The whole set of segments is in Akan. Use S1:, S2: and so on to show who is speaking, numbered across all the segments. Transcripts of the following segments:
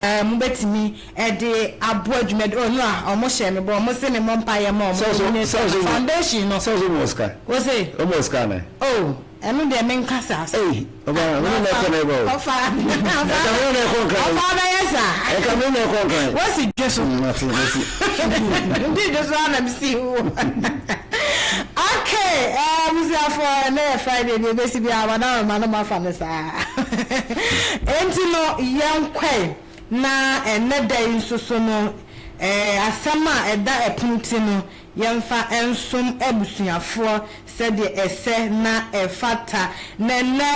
S1: Mobɛtumi de aboa dwumadi oh no a ɔmo hyɛ me bɔ ɔmo se me mmɔ mpaeɛ ma ɔmo
S2: Sɛ
S1: ɔmo nya
S2: sɛ
S1: sika foundation no
S2: sɛ ɔmo wɔ sika
S1: wose
S2: ɔmo wɔ sika anaa.
S1: Oh ɛno deɛ me nka saa so.
S2: Ei ɔba me ne na ɛkɔ na ɛba o.
S1: Ɔfa
S2: Ɛka me ne na ɛkɔ nkran
S1: ɔfa ɔbɛyɛ saa.
S2: Ɛka me ne na ɛkɔ nkran.
S1: Wosi dwe so.
S2: Mate masi.
S1: Ndi dwe so ara na mesi wo. Okay abusuafoɔ ɛnɛ yɛ Friday deɛ ɛbɛsi biara madaroma no mafa no saa. Enti no yɛnkɔe na ɛnnɛ da yi nso so no asɛm a ɛda ɛpono ti no yɛmfa nsom abusuafoɔ sɛdeɛ ɛsɛ na ɛfata. Na ɛnnɛ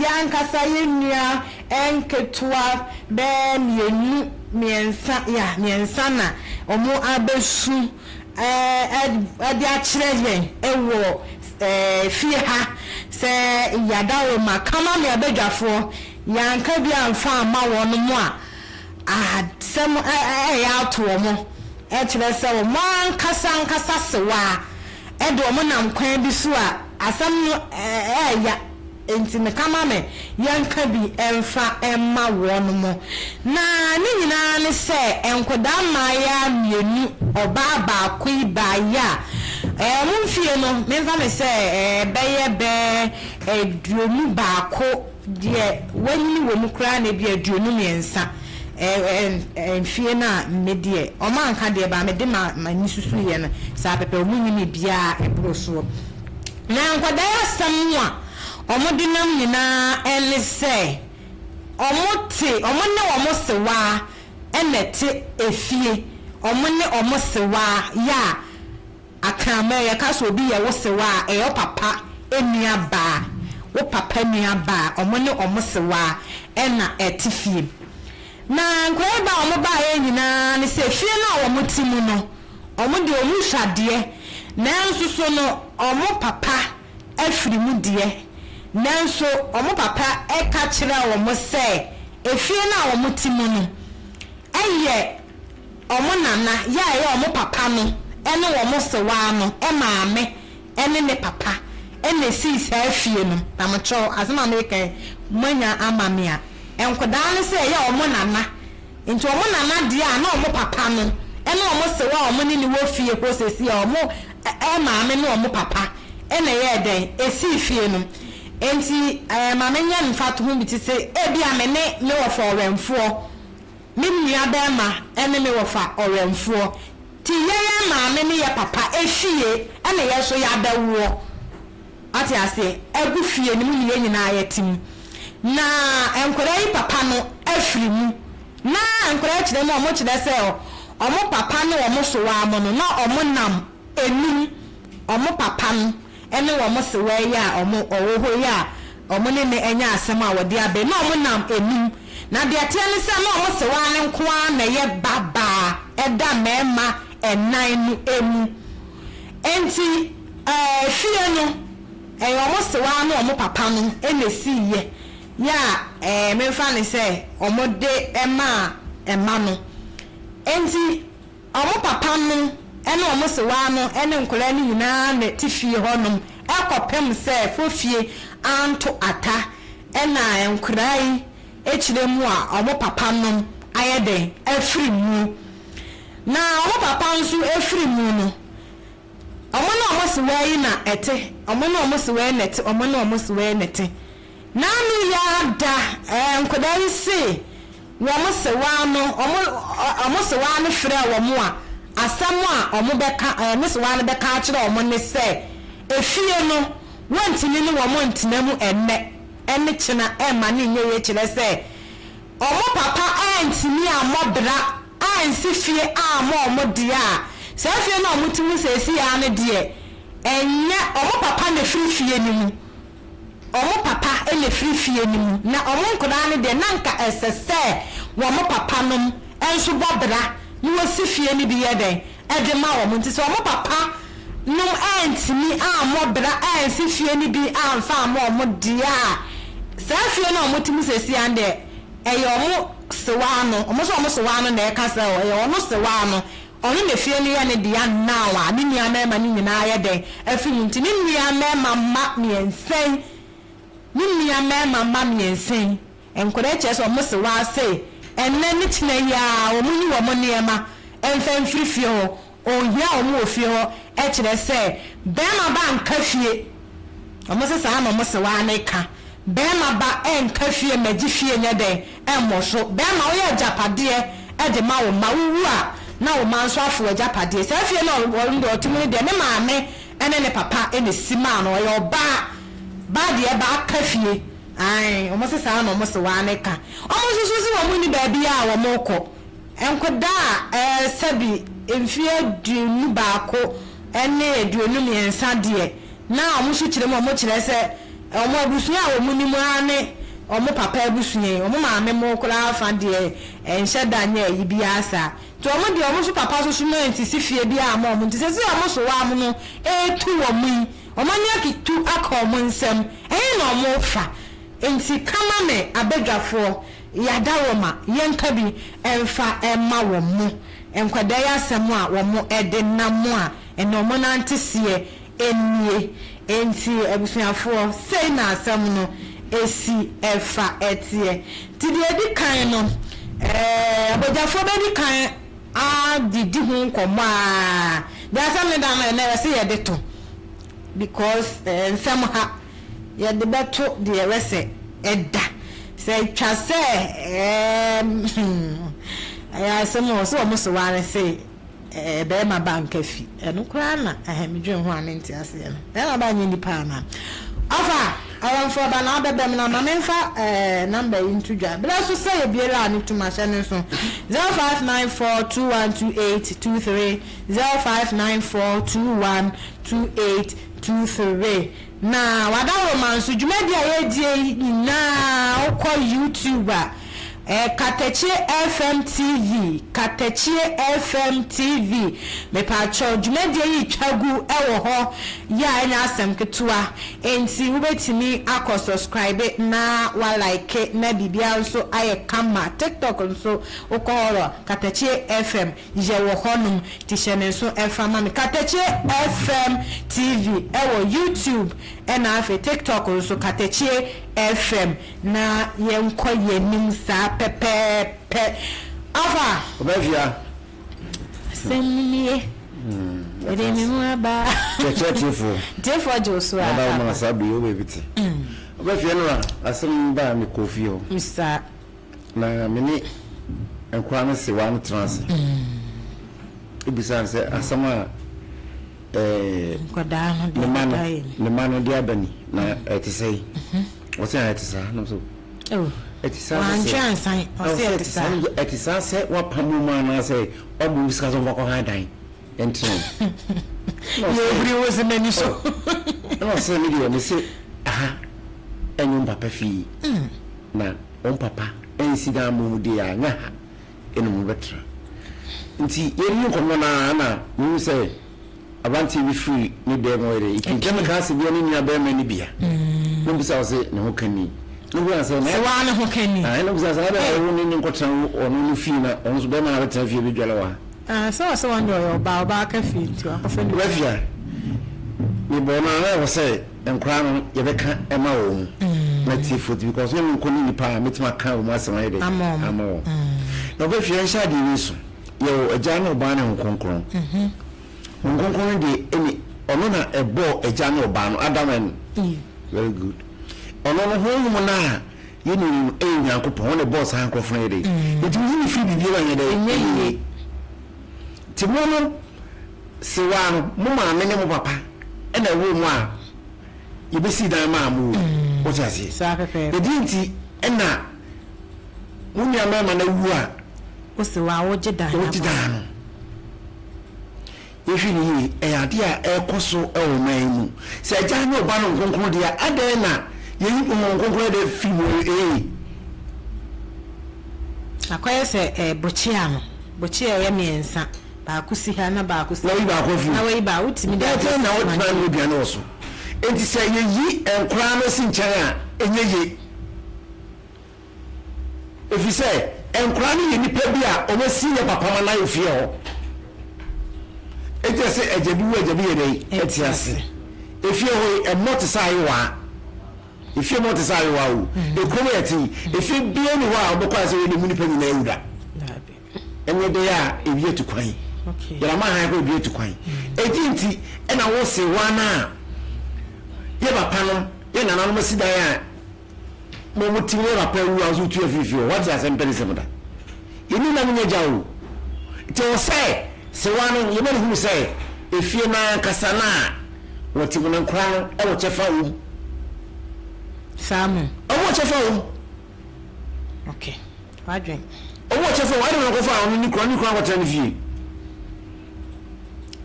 S1: yɛn ankasa yɛn nua nketewa bɛyɛ mmienu mmiɛnsa yeah mmiɛnsa na wɔabɛsu de akyerɛ yɛn wɔ fie ha sɛ Yadaworoma Kamame abadwafoɔ yɛanka bi amfa amma wɔn a, asɛm reyɛ ato wɔn. Kyerɛ sɛ wɔn ankasa ankasa sewaa de wɔn nam kwan bi so a asɛm no ɛɛya. Enti meka ma me yɛnka bi mfa mma wɔnom. Na ne nyinaa ne sɛ nkodaa mmaayaa mmienu, ɔbaa baako yi baeɛ a, wɔn mfie no, memfa no sɛ ɛbɛyɛ bɛ 21, deɛ wanyini wɔ mu koraa na ebia 23, mfie no a me deɛ, wɔanka deɛ, but mede m'ani susuiɛ no, saa pɛpɛ, wɔnnyini biara ɛboro soɔ. Na nkwadaa yi asɛm a wɔde nam nyinaa ne sɛ wɔte, wɔn ne wɔn sewaa na ɛte efie, wɔn ne wɔn sewaa yɛ a, akraman, yɛka sɛ obi yɛ wo sewaa a, ɛyɛ wo papa nua baa, wo papa nua baa, wɔn ne wɔn sewaa na ɛte fie. Na nkwadaa yi ba a wɔbaeɛ nyinaa ne sɛ fie no a wɔte mu no, Wɔn deɛ wɔn sua deɛ, nanso so no wɔn papa afiri mu deɛ, nanso wɔn papa ka kyerɛɛ wɔn sɛ efie no a wɔte mu no yɛ wɔn nana, yɛ a ɛyɛ wɔn papa no ne wɔn sewaa no maame ne ne papa na esii saa fie no. Na mekyerɛw asɛm a mereka yi, moanya ama me a, nkwadaa no sɛ ɛyɛ wɔn nana. Nti wɔn nana deɛ a na wɔn papa no ne wɔn sewa a wɔn ne no wɔ fie hɔ seesei a wɔn maame ne wɔn papa na ɛyɛɛ dɛn ɛsii fie no. Nti ma menyɛ mfatoho bi te sɛ ebia me ne me wɔfa ɔwɛmfoɔ, me nua barima ne me wɔfa ɔwɛmfoɔ, nti yɛn maame ne yɛ papa efie na yɛn nso yɛabɛwoɔ. Wate aseɛ? Agu fie no mu ne yɛn nyinaa yɛte mu. Na nkwadaa yi papa no afiri mu. Na nkwadaa yi kyerɛ mu a, wɔkyerɛ sɛ wɔn papa ne wɔn sewaa mo no, na wɔnam enum, wɔn papa no ne wɔn sewaa yi a wɔn ɔwɔ hɔ yi a wɔn ne no anya asɛm a wɔde aba yi, na wɔnam enum. Na deɛ ɛteɛ ne sɛ, na wɔn sewaa no nko ara na ɛyɛ ba baa ɛda mmarima nnan no mu. Enti ɛɛ fie no, ɛyɛ wɔn sewaa ne wɔn papa no na esiiɛ, yɛ a ɛɛ memfa no sɛ wɔde maa mma no. Enti wɔn papa no ne wɔn sewaa no ne nkwadaa no nyinaa na ɛte fie hɔnom kɔpem sɛ fofie anto ata na nkwadaa yi kyerɛ mu a wɔn papa nom ayɛ dɛn afiri mu. Na wɔn papa nso firi mu no, wɔn ne wɔn sewaa yi na ɛte, wɔn ne wɔn sewaa yi na ɛte, wɔn ne wɔn sewaa yi na ɛte. N'ano yi ara da, ɛɛ, nkwadaa yi se wɔn sewaa no, wɔn, wɔn sewaa no frɛɛ wɔn a, asɛm a wɔbɛka, ɛɛ, ne sewaa no bɛka akyerɛ wɔn ne sɛ, efie no, wɔntumi ne wɔn ntena mu ɛnnɛ ne kyena ɛmma no nyɛ yie, kyerɛ sɛ, Wɔn papa antumi ammɔ bra ansi fie amma wɔn deɛ a, saa fie no a wɔte mu seesei ara no deɛ, ɛnyɛ wɔn papa na ɛfiri fie no mu. Wɔn papa na ɛfiri fie no mu, na wɔn nkwadaa no deɛ, na anka ɛsɛ sɛ wɔn papanom nso bɔ bra na wɔsi fie no bi yɛ dɛn? De ma wɔn. Nti sɛ wɔn papa nom antumi ammɔ bra ansi fie no bi amfa amma wɔn deɛ a, saa fie no a wɔte mu seesei ara no deɛ, ɛyɛ wɔn sewaa no, wɔn nso wɔn sewaa no na ɛka sɛ ɛyɛ ɔno sewaa no, ɔno na fie no yɛ ne dea now a ne nua mmarima no nyinaa ayɛ dɛn afiri mu. Nti ne nua mmarima mma mmiɛnsa yi, ne nua mmarima mma mmiɛnsa yi, nkwadaa yi kyerɛ sɛ wɔn sewaa se. ɛnnɛ ne kyena yi ara wɔn nyi wɔn nneɛma mfa mfiri fie hɔ, ɔnhia wɔn wɔ fie hɔ, kyerɛ sɛ barima ba nka fie, wɔn se saa na wɔn se waa ne ka, barima ba nka fie mmɛgye fie nyɛ dɛn mmɔ so, barima woyɛ agyapadeɛ de ma wo mma, wowu a na wo mma nso afo w'agyapadeɛ, saa fie no a ɔno deɛ ɔte mu no deɛ ne maame ne ne papa na ɛsi maa no, ɔyɛ ɔbaa, baa deɛ ba aka fie. Ae, wɔn se saa na wɔn se waa ne ka. Wɔn nso so se wɔn nni baabiara a wɔn rekɔ. Nkodaa a ɛɛ sɛbi mfeɛ 21 ne 23 deɛ, na wɔn nso kyerɛ mu a wɔn kyerɛ sɛ wɔn abusua a wɔn nim ara ne wɔn papa abusua yi, wɔn maame mo koraa fa deɛ ɛnhyɛ da nyɛ ayi biara saa. Nti wɔn deɛ wɔn nso papa nso so no nsisi fie biara mma wɔn. Nti sɛsei a wɔn so waa mo no retu wɔn yi, Wɔn ani atutu aka wɔn nsam, ɛhe na wɔrefa? Enti ka ma me abadwafoɔ, Yadaworoma, yɛnka bi mfa mma wɔn mo nkwadaa yi asɛm a wɔde nam a ɛnɛ wɔnante seɛ nie. Enti abusuafoɔ, sei na asɛm no si fa teɛ. Nti deɛ ɛdi kan no, abadwafoɔ bɛdi kan adidi ho nkɔmmɔ aa deɛ asɛm no da no ɛnɛ ɛsɛ yɛde to because nsɛm ha yɛde bɛto deɛ ɛwɛsɛ ɛda sɛ ɛtwa sɛ ɛɛm ɛyɛ asɛm o sɛ wɔn so ware se ɛɛ bɛrima ba nka fi ɛno koraa na ɛhɛn medwen ho a mente aseɛ no bɛrima ba nyɛ nipa anaa ɔfa Awɛmfoɔ ba na abɛbɛm na ma menfa eh number yi nto dwa berɛ so sɛ yɛbie line no tum ahyɛ no nso 0594212823 0594212823 na wadaworo nso dwumadi a yɛredie yi nyinaa wokɔ YouTube a eh Katakyie FM TV Katakyie FM TV mepaakyɛw dwumadie yi twa gu wɔ hɔ yɛ a ɛnyɛ asɛm ketewa Enti wobɛtumi akɔ subscribe na wa like na biribiara nso ayɛ kama. TikTok nso wokɔ hɔ a Katakyie FM yɛwɔ hɔnom nti hyɛ ne nso fa ma me. Katakyie FM TV ɛwɔ YouTube ɛna afei TikTok nso Katakyie FM na yɛnkɔ yɛn anim saa pɛpɛɛpɛ. Alpha.
S2: Ɔbɛfia.
S1: Asɛm no nie. Mede me ho aba.
S2: Kyerɛkyerɛ tiefoɔ.
S1: Tiefoɔ gye wo so a.
S2: Mada wo ma saa bere wo baabi te. Wobɛfie no a asɛm ba a mekɔɔ fie hɔ.
S1: Saa.
S2: Na me ne nkwadaa no sewaa no tena ase. Ebisa no sɛ asɛm a ɛɛ.
S1: Nkwadaa no de aba yɛ ni.
S2: Ne ma no de aba ni na ɛte sɛ yi. Ɔsɛ ɛte saa na so.
S1: Oh,
S2: Ɛte saa sɛ
S1: wantwe ansan, ɔse ɛte saa.
S2: Ɛte saa sɛ wapam mu ma anaasɛ wabɔ wo sika sɛ ɔmfa kɔha dan ntena mu.
S1: Yɛbiri wo se n'ani so.
S2: Ɛna ɔsɛ me deɛ mese aha ɛnyɛ wo papa fie na wo papa ɛnsi dan ma wo deɛ a nyɛ ha ɛna mo bɛtena. Nti yɛdi nkɔmmɔ no ara na mehu sɛ Abranteɛ bi firi ne dan mu ɔyere nti na mekaa sɛ bia ne nua bɛrima ne bia na obisa wo sɛ ne ho ka ni na obisa sɛ
S1: sɛ waa ne ho ka ni
S2: na obisa sɛ ɛdɛ ɔwo ne ne nkɔtena ɔno no fie na ɔno nso bɛrima na bɛtena fie bɛdwale wɔ
S1: ha sɛ ɔsɛ wɔn deɛ ɔyɛ ɔbaa ɔbaa ka fie nti wakɔfa ne
S2: wafia mebɔɔ no a na ɛwɔ sɛ nkoraa no yɛbɛka ɛma wɔ mu na tiefoɔ ti because nyɛ me nko ne nipa a mɛtumi aka wɔ mu asɛm ayɛ dɛ ama wɔn na ɔbɛfia nhyɛ adeɛ wei so Yɛwɔ Agya ne Ɔba ne Honhom Kronkron. Honhom Kronkron no deɛ ɛni ɔno na ɛbɔɔ Agya ne Ɔba no, Adam and Eve. Very good. Ɔno no Honhom no a yɛnim no no ɛyɛ Onyankopɔn, ɔno na ɛbɔɔ saa nkorɔfoɔ no yɛ dɛ. Nti woyi no firi biribiara mu a ɛnyɛ dɛ, ɛnyɛ yie. Nti mo no sewaa no, mo maame ne mo papa ɛna ɛwoo mo a yɛbɛsii dan maa mo o. Wote aseɛ? Ɛdeɛ nti ɛna mo nua mmarima no awu a
S1: Wose wo a wogye dan no
S2: wogye dan no. Yɛhwɛ no yie, ɛyɛ adeɛ a ɛrekɔ so wɔ ɔman yi mu. Sɛ Agya ne Ɔba no Nkronkron deɛ a, adɛn na yɛyi Honhom Kronkron de firi mu ee?
S1: Akɔyɛ sɛ ɛɛ bokyea no, bokyea a ɛyɛ mmiɛnsa, baako si ha na baako si
S2: ha. Na wayi baako afiri mu.
S1: Na wayi baako, wotumi de adeɛ
S2: Dɛn na
S1: sisi
S2: wotena
S1: mankyɛn.
S2: ne aduane wɔ so? Enti sɛ yɛyi nkoraa no si nkyɛn a, ɛnyɛ yie. Efisɛ nkwadaa no yɛ nnipa bi a wɔasi yɛ papa ma no ayɛ fie hɔ. Enti ɛsɛ agya bi wu agya bi yɛ dɛn? Ɛte ase. Efie hɔ yi, ɛmmɔ te sɛ ayewaa. Efie mu ɔte sɛ ayewa o. Ekurom yɛ te yi, efie biara nni hɔ a wobɛkɔ a sɛ wei deɛ mu nnipa nyinaa awu da. Ɛnyɛ dɛn a ebi atu kwan. Yɛn ama han kɔ ebi atu kwan. Edi nti ɛna wo se wɔn a yɛ papa nom yɛ nananom asi dan a mo mo ti yɛ papa awu a nso tu afiri fie hɔ. Wate asɛm pɛ ne sɛm da. Yɛni nam nyɛ gya o. Nti ɛwɔ sɛ se wɔn no yɛma no hunu sɛ efie no ankasa no a wɔte mu no nkora no ɛwɔ kyɛfa wɔ mu.
S1: Saa mu.
S2: Ɔwɔ kyɛfa wɔ mu.
S1: Okay. Wadwen.
S2: Ɔwɔ kyɛfa wɔ ɛna ɔkɔfa ɔno ne kura ne kura akɔtena ne fie.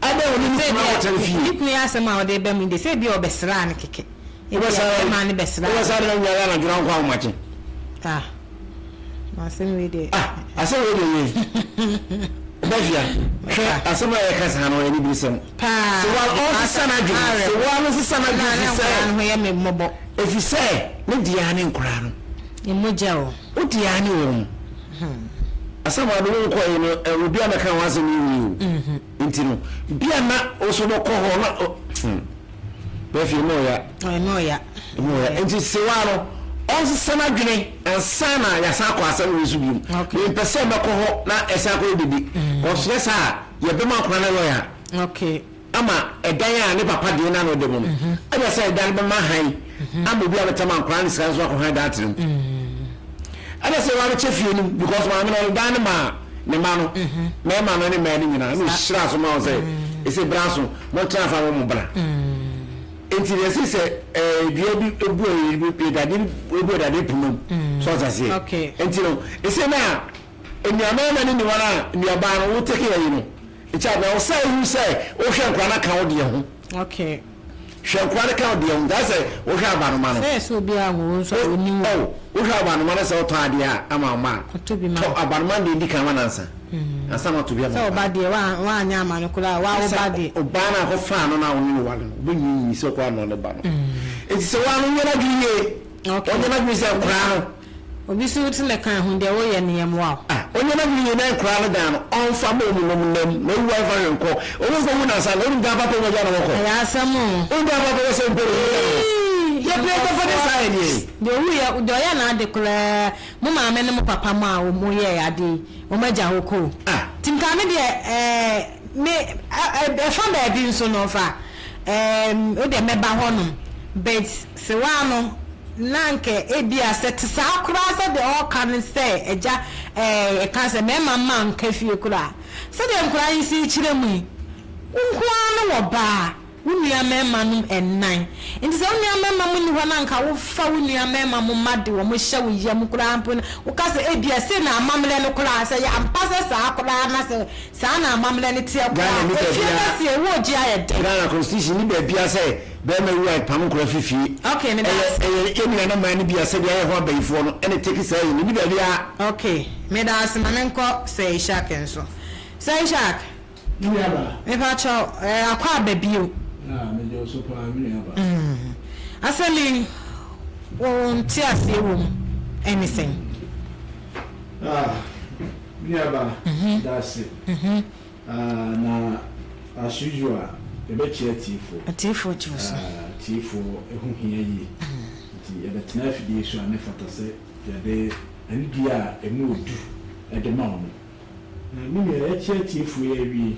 S2: Adɛn ɔne ne kunu akɔtena ne fie.
S1: Ne kunu yɛ asɛm a ɔde ba mu de sɛ ebi ɔbɛsraa no kɛkɛ. Ebi a bɛrima no bɛsraa.
S2: Wobɛsraa no na wia anadwo na nkɔ ahomakye.
S1: Ah. Na asɛm wei deɛ.
S2: Ah, asɛm wei deɛ yɛ. Ɔbɛfia. Hwɛ asɛm a yɛka saa no ɛne birisɛm.
S1: Paa.
S2: Sɛ wa ɔnsesa n'adwene. Sɛ wa no nsesa n'adwene fi sɛ.
S1: Na ne ho yɛ me mmɔbɔ.
S2: Ɛfiri sɛ ne dea ne nkoraa no.
S1: Mogya o.
S2: Wo dea ne wɔn. Asɛm a wo nkɔe no, obi a mɛka ho asɛm yi wui o. Nti no, bi a na wo so bɛkɔ hɔ na bɛfie mu ɔya.
S1: Ɛmu ɔya.
S2: Ɛmu ɔya. Nti sewa no, ɔnsesa n'adwene ansa na yɛasan akɔ asɛm wei so biom. Mempɛ sɛ mɛkɔ hɔ na ɛsan akɔyɛ dede. Ɔsrɛ saa a, yɛbɛma akwadaa no lɔya.
S1: Okay.
S2: Ama ɛdan a ne papa deɛ na na ɔda mu no, ɛbɛ sɛ ɛdan no bɛma hann ama obi abɛtam ankoraa ne sika nso akɔ hann dan atena mu. Ɛbɛ sɛ wabɛkyɛ fie no mu because maame no ɔde dan no maa ne mma no, mmarima no ne mmaa no nyinaa, na ɔhyira so ma wɔn sɛ ɛsɛ bra so montena fa mo bra. Nti deɛ ɛsɛ sɛ ɛɛ dua bi ebu ɛɛ dadeɛ bi ebu dadeɛ poma mu so ɔte aseɛ. Nti no ɛsɛ na nnuammarima ne nniwa no a nnuabaa no wo take ayi no. Nti a na ɔsɛ ehu sɛ wohwɛ nkora no ka wo deɛ ho.
S1: Okay.
S2: Hwɛ nkora no ka wo deɛ ho. Nti sɛ wohwɛ abanoma no.
S1: Sɛ ɛsɛ obi a wo nso a onim wo.
S2: Oh, wohwɛ abanoma no sɛ wotɔ adeɛ a ama wo ma a.
S1: Ɔtɔ bi ma.
S2: Tɔ abanoma no deɛ di kan ma nansa. Ansa na watɔ bi ama
S1: wo. Sɛ ɔba deɛ wa anyɛ ama no koraa wa wo ba deɛ.
S2: Ɔbaa no a akɔfaa no na wo ne no ware no, wobɛnwiinwii sɛ ɔkɔ anoa ne ba no. Nti sɛ woa no nyɛ n'adwene yie.
S1: Okay.
S2: Ɔnyɛ n'adwene sɛ nkoraa no.
S1: Obi so wote ne kan ho deɛ woyɛ no yɛ mmoa wo.
S2: Ah ɔnyɛ n'adwene yie na nkoraa no dan no ɔnfa ma ɔmu nom nam na owu anfa hwɛ nkɔ ɔmu nkɔ wu nansa na onim dan papa mu agya na wɔkɔ.
S1: Ɛyɛ asɛm o.
S2: Onim dan papa wɔ sɛ mpo na owu gya no hɔ. Yɛ pɛ nkɔfa ne saa yɛ deɛ yi.
S1: Deɛ owu yɛ deɛ ɔyɛ n'ade koraa mo maame ne mo papa mo a ɔmo yɛɛ ade yi ɔmo agya hɔ kɔ o.
S2: Ah.
S1: Nti nka me deɛ ɛɛ me ɛfa baabi nso no ɔfa ɛɛ wo deɛ mɛba hɔ nom but sewaa no. Na anka ebia sɛ ɛte saa koraa sɛ deɛ ɔreka ne sɛ agya ɛɛ ɛka sɛ mmarima mma nka fie koraa. Sɛdeɛ nkwadaa yi si rekyerɛ mu yi, wo nko ara ne wɔ ba a, wo nua mmarima nom nnan. Nti sɛ wo nua mmarima mo nni hɔ na anka wofa wo nua mmarima mo mma de wɔn hyɛ wo yam koraa mpo na woka sɛ ebia sei na amammerɛ no koraa, sɛ ɛyɛ ampa sɛ saa koraa na sɛ saa na amammerɛ no teɛ koraa
S2: Ghana ni
S1: a, efie
S2: baabiara,
S1: bɛseɛ, woregye ayɛ dɛn?
S2: Ghana constitution ni baabiara sɛ Bɛɛma wu a pam nkora fi fie.
S1: Okay meda
S2: Ɛyɛ
S1: ase.
S2: ɛyɛ yɛn nuanom mmaa no bi a sɛdeɛ ayɛ ho abayifoɔ no ɛna take saa yi no ɛni baabiara.
S1: Okay meda ase ma me nkɔ Sir Ishak nso. Sir Ishak.
S3: Me nua baa.
S1: Mepa kyɛw eh akɔ aba bio.
S3: Ah megye wo so paa me nua baa.
S1: Mm asɛm yi wo nte aseɛ wɔ mu ɛne sɛn?
S3: Ah me nua baa meda ase. Ah na as usual yɛbɛkyia atiefoɔ.
S1: Atiefoɔ gye wo so.
S3: Ah atiefoɔ ɛho hia yie. Nti yɛbɛtena afidie so a na ɛfata sɛ yɛde anidie a ɛmu ɔdu de ma wɔn. Na me nua yɛakyia atiefoɔ yi awie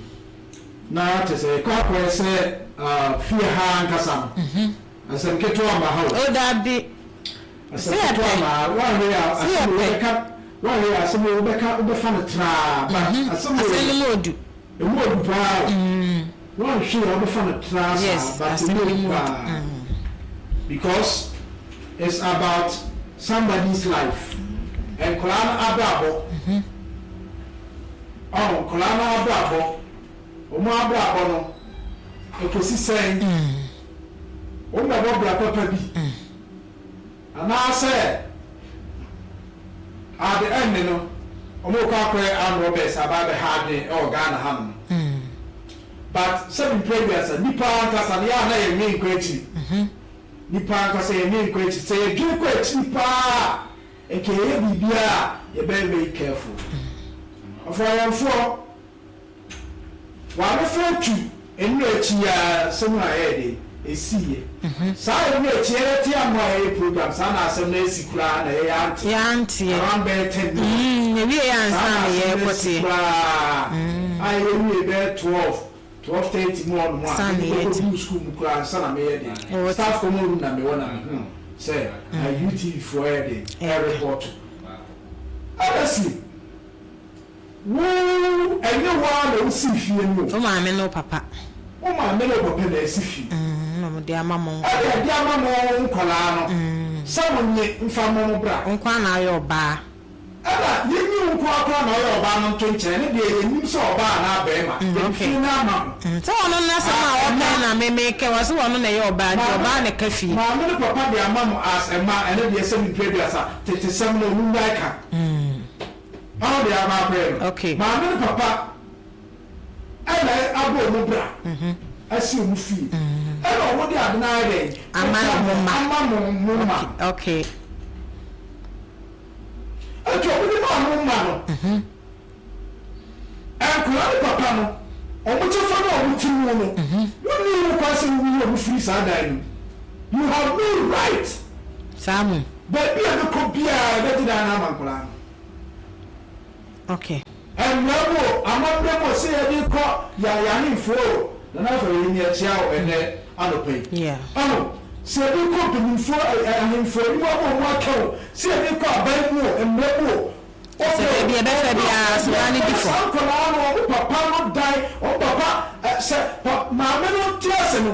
S3: na kyerɛ sɛ yɛkɔ akɔyɛ sɛ ah fie ha ankasa no asɛm ketewa mma ha o.
S1: Oh daabi.
S3: Asɛm ketewa mma ha. Woanhwɛ yie a asɛm wei wobɛka Woanhwɛ yie a asɛm wei wobɛka wobɛfa no traa but asɛm wei
S1: Asɛm no mu odu.
S3: Emu odu paa o. Woanhwɛ yie a wobɛfa no traa saa but
S1: Yes,
S3: emu
S1: asɛm no
S3: odu
S1: mu odu.
S3: paa because it's about somebody's life. Nkwadaa no abrabɔ. Ɔho nkwadaa no abrabɔ, wɔn abrabɔ no ɛkɔsi sɛn? Wɔn bɛbɔ bra papa bi. Anaasɛ at the end no ɔmo rekɔ akɔyɛ armed robbers aba abɛha adwen wɔ Ghana ha nom. But sɛbi mprɛ aduasa, nipa ankasa no yɛ a na yɛnwen nkɔ akyiri. Nipa ankasa yɛnwen nkɔ akyiri. Sɛ yɛdwen kɔ akyiri paa a, nka yɛyɛ biribiara a yɛbɛyɛ very careful. Ɔfɔyɛnfoɔ. W'anofa atu nnura akyi yi ara sɛ mu ayɛɛ den. Ɛsiiɛ. Saa ɛno akyi yɛyɛ te ano a yɛyɛ program saa na asɛm no asi koraa na yɛyɛ ante.
S1: Yɛanteɛ.
S3: Around bɛyɛ ten mu hɔ.
S1: Yɛwieɛ ansa
S3: Saa
S1: na
S3: na asɛm no asi
S1: yɛrekɔteɛ.
S3: koraa a yɛwie bɛyɛ 12, 12:30 mu hɔ nom a
S1: Ansa na
S3: mede
S1: yɛte.
S3: kɔkɔduu school mu koraa ansa na meyɛ den.
S1: Wote.
S3: Staff common room na mewɔ na mehuu sɛ UTV foɔ yɛ den ɛrepɔto. Honestly. Wo, ɛnyɛ wo ara na wosii fie no o.
S1: Wo maame ne wo papa.
S3: Wo maame ne wo papa na asi fie.
S1: Na wɔde ama mo nkwadaa.
S3: Ɛna ɛde ama mo nkwadaa no sɛ monnye mfa mmɔ mo bra.
S1: Wo nko ara na woyɛ ɔbaa.
S3: Ɛna yɛnyi wo nko ara koraa na woyɛ ɔbaa no nto nkyɛn, ɛno deɛ yɛnnim sɛ ɔbaa anaa barima, yɛde fie no ama mo.
S1: Sɛ ɔno n'asɛm a ɔka na me meka, ɔse ɔno na ɛyɛ ɔbaa nti ɔbaa na ɛka fie.
S3: Maame ne papa de ama mo as mma, ɛno deɛ sɛ mprɛ aduasa, tetesɛm no ɔmo nnyae ka. Ɔno deɛ aba akɔyɛ no.
S1: Okay.
S3: Maame ne papa ɛna abɔ ɔmo bra asi ɔmo fie ɛna ɔmo de ade no ayɛ dɛn?
S1: Ama
S3: Agya
S1: mo mma.
S3: Ama mo mo mma.
S1: Okay.
S3: Ɛnti ɔmo de maa mo mma no, nkwadaa ne papa no ɔmo kyɛfa no a ɔmo te mu no, wonni ho kwan sɛ woyi ɔmo firi saa dan no mu. You have no right.
S1: Saa mo.
S3: Baabi a ɛbɛkɔ biara yɛbɛgye dan no ama nkwadaa no.
S1: Okay.
S3: Mmara mu o, amammerɛ mu o, sɛ yɛde rekɔ yɛn yɛn ahemfo o, Nana Afah yɛn ni akyia wo ɛnnɛ anɔpa yi.
S1: Yeah.
S3: Ɔho, sɛ yɛde rekɔ mpanyinfoɔ ɛ ɛ ahemfo anim ama wɔn aka o, sɛ yɛde rekɔ aban mu o, mmara mu o,
S1: Sɛ
S3: ɔbɛ o,
S1: baabi a ɛbɛfa
S3: ɔbɛ o,
S1: biara so
S3: baabi a
S1: naa no di
S3: ɛbɛfa
S1: fɔ.
S3: saa nkwadaa no, wɔn papa no dan, wɔn papa ɛ sɛ pa maame no te ase no,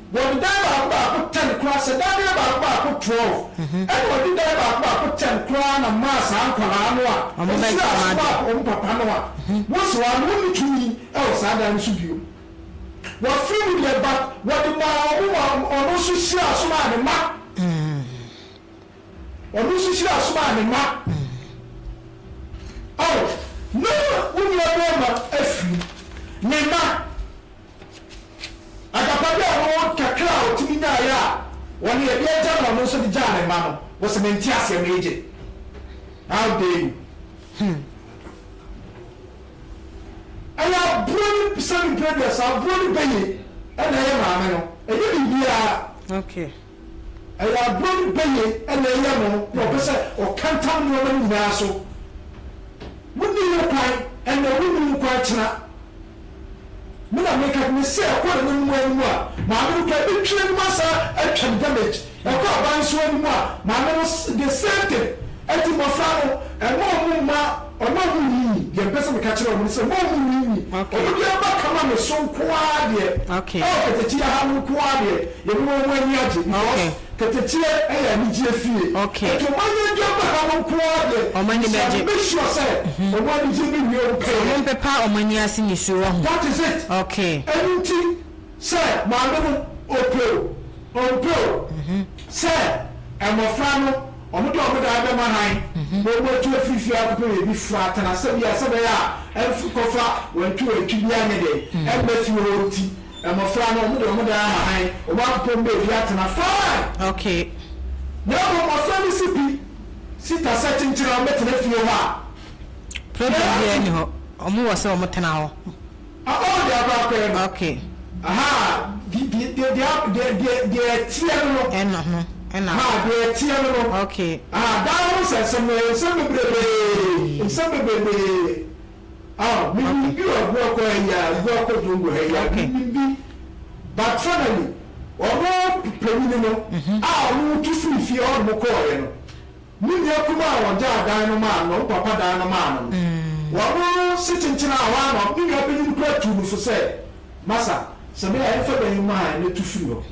S3: Wɔde dan baako baako ten koraa, sɛ dan no yɛ baako baako 12, ɛna wɔde dan baako baako ten koraa na maa saa nkwadaa no a wɔhyiraa so maa wɔn papa no a, wɔsi hɔ a, na wɔnni tumi wɔ saa dan no so bio. Wɔafiri mu deɛ, but wɔde maa wɔn ma ɔno nso hyiraa so maa ne mma. Ɔno nso hyiraa so maa ne mma. Ao, na wo nuabarima afiri mu, ne mma. Agyapadeɛ a ɔno kakra a ɔtumi nyaeɛ a ɔne yɛde agya no ɔno nso de gyaa ne mma no, wɔse mente aseɛ meegye. How dare you?
S1: Hmm.
S3: Ɛyɛ aburɔ ne sɛbi mpere aduasa aburɔ ne bɛye ɛna ɛyɛ maame no ɛnyɛ biribiara.
S1: Okay.
S3: Ɛyɛ aburɔ ne bɛye ɛna ɛyɛ no na ɔpɛ sɛ ɔkantam nneɛma no nyinaa so. Wonni ho kwan ɛnɛ wonni ho kwan kyena. Me na meka me se ɛkɔ nananom anim a maame no koraa ɛbɛtwi anim asan atwa no damage ɛkɔ aban nso anim a maame no the same thing ɛnti mmɔfra no ɛmma ɔmo mma ɔmma ɔmo nwiinwii deɛ mpɛ sɛ meka kyerɛ ɔmo ne sɛ mma ɔmo nwiinwii ɔmo deɛ ɛba kama me so nko ara deɛ ɛwɔ katakyie ha no nko ara deɛ yɛbɛma ɔmo ani agye because Katakyie yɛ anigyeɛ fie. Enti ɔmo anigyeɛ ba ha no nko ara deɛ,
S1: Ɔmo ani
S3: we shall
S1: bɛgye.
S3: make sure sɛ ɔmo anigyeɛ bɛwie ɔmo
S1: Sɛ ɔmo
S3: pɛyɛ.
S1: mpepa ɔmo ani ase nisuo wɔ ho.
S3: That is it.
S1: Okay.
S3: Ɛno nti sɛ maame no ɔpɛ o, ɔmpɛ o, sɛ mmɔfra no ɔmo de ɔmo dan bɛma han na ɔmo atu afiri fie akɔpɛ baabi foforɔ atena sɛbia sɛbɛyɛ a ɛmf kɔfa wantwi wantwi biara nyɛ dɛn ɛmma fie hɔ nti. Mmɔfra no, wɔde wɔn dan ama hann, wɔn akopɔn baabi atena, fine!
S1: Okay.
S3: Na mmom mmɔfra no si pi, si ta sɛ kyenkyen a wɔbɛtena fie hɔ a.
S1: Problem biara nni hɔ, wɔn wɔ sɛ wɔn tena hɔ.
S3: Ah, oh, deɛ akɔ akɔyɛ no.
S1: Okay.
S3: Aha, deɛ, deɛ, deɛ, deɛ, deɛ, deɛ ɛteɛ no no.
S1: Ɛno no, ɛna.
S3: Ha, deɛ ɛteɛ no no.
S1: Okay.
S3: Aha, daa ho nsɛnsɛm no, ɛyɛ nsɛm bebrebee, nsɛm bebrebee. Ah me nim bi wɔ Abuakɔ ha yi a Abuakɔ Zongo ha yi a me nim bi but finally ɔno panyini no a ɔno tu firi fie hɔ nom kɔɔeɛ no ne nua kumaa a ɔgyaa dan no maa no ɔno papa dan no maa no no ɔno se kyenkyen a hɔ ara na ne nua panyin koraa tuu no fo sɛ Masa, sɛ me a yɛmfa dan yi mma ha na tu firi hɔ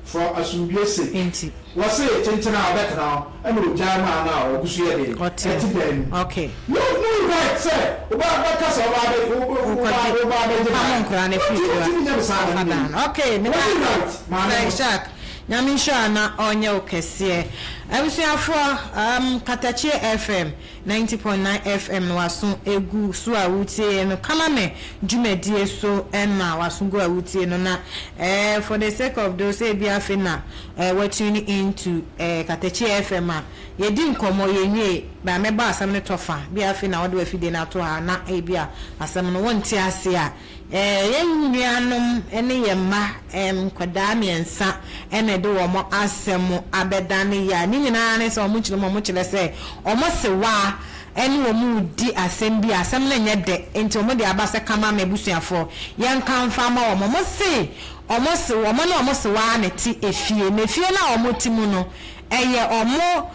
S3: for asomdwoeɛ sake.
S1: Nti.
S3: Wɔse kyenkyen a ɔbɛtena hɔ ɛna ogyae maa no a ɔgu so yɛ den
S1: Ɔte
S3: ɛte dan mu.
S1: Okay.
S3: You have no right sɛ woba bɛka sɛ woba abɛ wo wo woba
S1: Wokɔgye
S3: woba abɛgye
S1: wopamo
S3: dan.
S1: nkwadaa no afiri
S3: Wontumi
S1: fie hɔ
S3: wontumi nyɛ no saa
S1: afa
S3: na
S1: dan no. Okay, meda
S3: Wonni
S1: ase
S3: right maame
S1: Sir
S3: no.
S1: Jacques. Nyame nhyira wo na ɔnyɛ wo kɛseɛ. Abusuafoɔ, um, Katakyie FM, 90.9 FM na w'aso gu so a woretie no. Kama me dwumadie so na w'aso gu a woretie no. Na eh, for the sake of those ebi afei na eh, wa tune in to eh, Katakyie FM a, yɛdi nkɔmmɔ, yɛnwie, ba mɛbɔ asɛm no tɔfa. Bi afei na wode w'afidie no ato ha na ebi a asɛm no wonte ase a, Yɛn nuanom ne yɛn mma nkwadaa mmiɛnsa na ɛde wɔn asɛm abɛdane yɛ a ne nyinaa ne sɛ wɔkyerɛ mu a wɔkyerɛ sɛ wɔn sewaa ne wɔn redi asɛm bi a asɛm no nyɛ dɛ nti wɔde aba sɛ ka ma m'abusuafoɔ yɛnka mfa mma wɔn. Wɔse wɔn se wɔn ne wɔn sewaa na ɛte efie na efie no a wɔte mu no ɛyɛ wɔn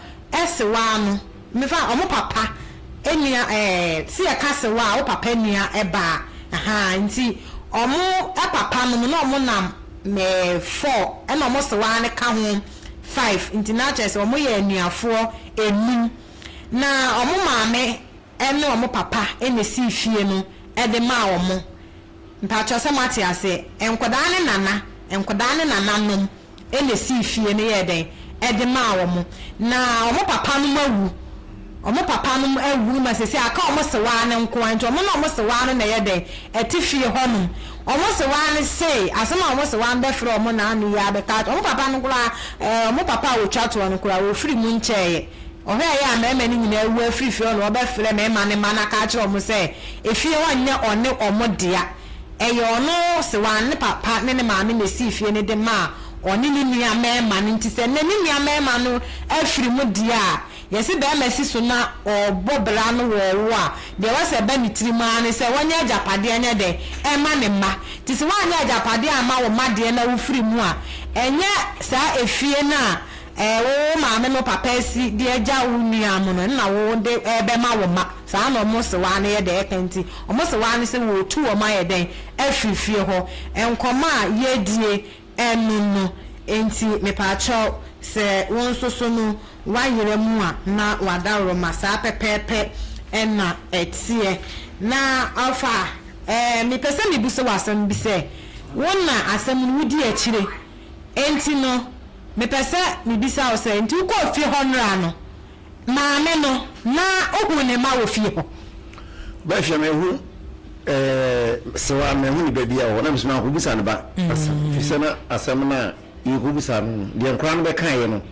S1: sewaa no Mefa ɔmo papa nua ɛɛ se yɛka se wo a wo papa nua ba a ahaa nti ɔmo papa nom na ɔmo nam ɛɛ four ɛna ɔmo sewaa no ka ho five nti na kyerɛ sɛ ɔmo yɛ anuafoɔ enum na ɔmo maame ɛne ɔmo papa ɛna esii fie no ɛde maa ɔmo Mpakyɛw sɛ moate aseɛ? Nkwadaa ne nana, nkwadaa ne nananom na esii fie no yɛɛ dɛn? Ɛde maa wɔn. Na wɔn papa nom awu. Wɔn papa nom awu ma seesei aka wɔn sewaa no nko ara. Nti wɔn ne wɔn sewaa no na ɛyɛ dɛn? Ɛte fie hɔnom. Wɔn sewaa no se, asɛm a wɔn sewaa no bɛfrɛ wɔn naano yi ara bɛka akyerɛ wɔn papa no koraa, ɛɛ wɔn papa a wɔtwa toɔ no koraa, ɔfiri mu nkyɛeɛ. Ɔhwɛeɛ a mmarima no nyinaa awu afiri fie hɔ na ɔbɛfrɛ mmarima no mma no aka akyerɛ wɔn sɛ efie hɔ nyɛ ɔne wɔn dea. Ɛyɛ ɔno Sewaa ne papa ne ne maame na ɛsii fie no de maa ɔne ne nua mmarima no nti sɛ nnɛ ne nua mmarima no afiri mu deɛ a, yɛse barima si so na ɔrebɔ bra no wɔɔwo a, deɛ ɛwɔ sɛ ɛba ne tirim ara ne sɛ wɔnyɛ agyapadeɛ nyɛ dɛn mma ne mma. Nti sɛ woanyɛ agyapadeɛ amma wo mma deɛ na wofiri mu a, ɛnyɛ saa efie no a Ɛɛ, wo wo maame ne wo papa asi de agya wo nua mo no, ɛno na wo de rebɛma wo mma. Saa na wɔn sewaa no yɛ dɛn ɛka nti, wɔn sewaa no sɛ wɔretu wɔn ayɛ dɛn afiri fie hɔ. Nkɔmmɔ a yɛredie ɛno no nti, mepaakyɛw, sɛ wo nso so no woayera mu a na w'adaworoma saa pɛpɛɛpɛ na ɛteɛ. Na ɔfa, ɛɛ, mepɛ sɛ mebisa wo asɛm bi sɛ, wo na asɛm no wodi akyire, Enti no, mepɛ sɛ mibisa wo sɛ, enti wokɔɔ fie hɔ nnora no, maame no, na ohuu ne mma wɔ fie hɔ?
S2: Bɛhwɛ, mahu ɛɛ Sewa, mahu ne ba bi a wɔ hɔ, na mesɛ mankɔbisa ne ba asɛm, ɛfiri sɛ na asɛm no a yɛkɔbisa no no, deɛ nkwadaa no bɛkaeɛ no,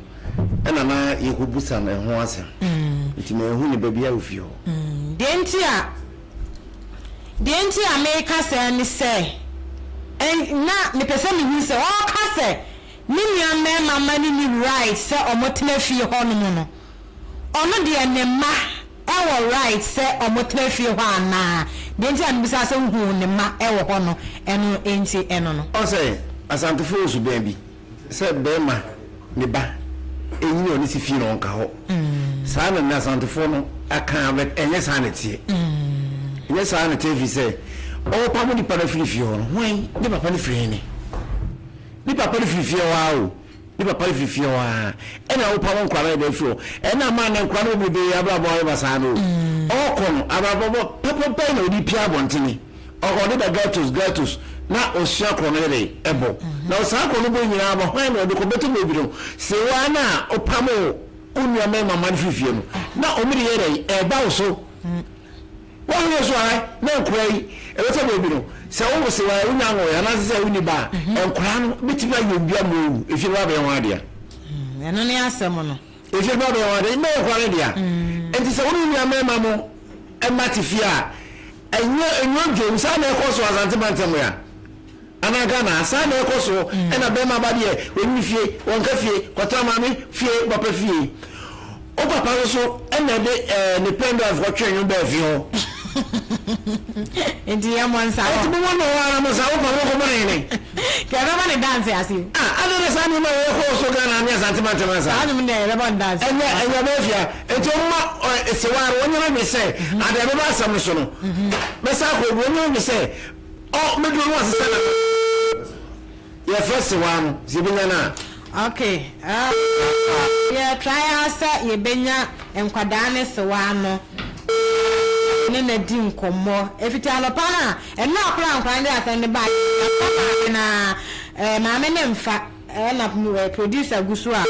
S2: ɛna na yɛkɔbisa no ɛho asɛm, nti manhu ne ba bi a wɔ fie hɔ.
S1: Deɛ nti a Deɛ nti a mereka saa ne sɛ, na mepɛ sɛ mehu sɛ ɔreka sɛ ne nua mmarima mma no nni right sɛ wɔtena fie hɔnom no, ɔno deɛ ne mma wɔ right sɛ wɔtena fie hɔ anaa? Deɛ nti a mebisa sɛ wohuu ne mma wɔ hɔ no, ɛno nti ɛno no.
S2: Ɔn sɛ Asantefoɔ wɔ suban bi. Sɛ bɛɛma ne ba nyini a ɔne si fie no ɔnka hɔ. Saa na Nasantefoɔ no aka but ɛnyɛ saa na ɛteɛ. Ɛnyɛ saa na ɛteɛ ɛfiri sɛ ɔrepamo nipa no afiri fie hɔ no hwan? Ne papa no firi hene? Ne papa no firi fie hɔ ara o. Ne papa no firi fie hɔ ara ɛna wopamo nkwadaa no de afiri hɔ. Ɛna ama na nkwadaa no bebrebe abrabɔ ayɛ basaa no o. Ɔrekɔ no abrabɔ papa bɛn na ɔde pia abɔntene? Ɔde da ghettos ghettos na ɔsua korɔ no yɛ dɛn ɛbɔ na saa korɔ no bɔ nyinaa ma hwan na ɔde kɔ bɛtɔ baabi no sewaa no a ɔpamo wo nua mmarima ma no firi fie no na ɔmo de yɛ dɛn ɛba wo so wɔn so a na nkora yi ɛbɛtɔ baabi no sɛ wo sewaa wonya nwɔɛ anaasɛ sɛ wonni ba a nkora no bɛtumi ayɛ obi ama owu efie no abɛyɛ wɔn adea.
S1: Ɛno ne asɛm no.
S2: Efie no abɛyɛ wɔn adea mmɛyɛ nkora no dea nti sɛ wo ne wo nua mmarima mo mma te fie a Ɛnyɛ ɛnyɛ dwom saa na ɛkɔ so Asante mantam ya anaa Ghana ha saa na ɛkɔ so ɛna bɛrima ba deɛ ɔnyini fie wɔnka fie kɔtena maame fie papa fie wo papa nso so ɛna ɛde ɛɛ ne pen drive kɔtwe nnwom bɛɛ fie hɔ.
S1: Nti yɛ mo nsa hɔ.
S2: Ɛti mo mo hɔ ara mo nsa wo papa kɔ bɔ ne hene.
S1: Kɛ ɛbɛbɔ ne dance ase o.
S2: Ah adɛn na saa nneɛma wei ɛkɔ so Ghana ne Asante mantam ha saa.
S1: Saa nnwom deɛ yɛbɛbɔ ne dance.
S2: Ɛnyɛ ɛnyɛ bɛɛ fia. Enti ɔmma sewaa no wɔnyɛ no adwene sɛ ade a ɛbɛba asɛm no so no bɛsan akɔ obi. Wɔnyɛ no adwene sɛ ɔ mɛduru no wasesa na yɛfrɛ sewaa no sɛ yɛbɛnya no a.
S1: Ok uh, yɛ try ara sɛ yɛbɛnya nkwadaa ne sewaa no ne no adi nkɔmmɔ. Ɛfiti anɔpa no a, ɛnora koraa nkwadaa no de asɛm no baeɛ, yɛafrɛ maame no ara, eh, maame no mfa. Ɛna producer gu so a.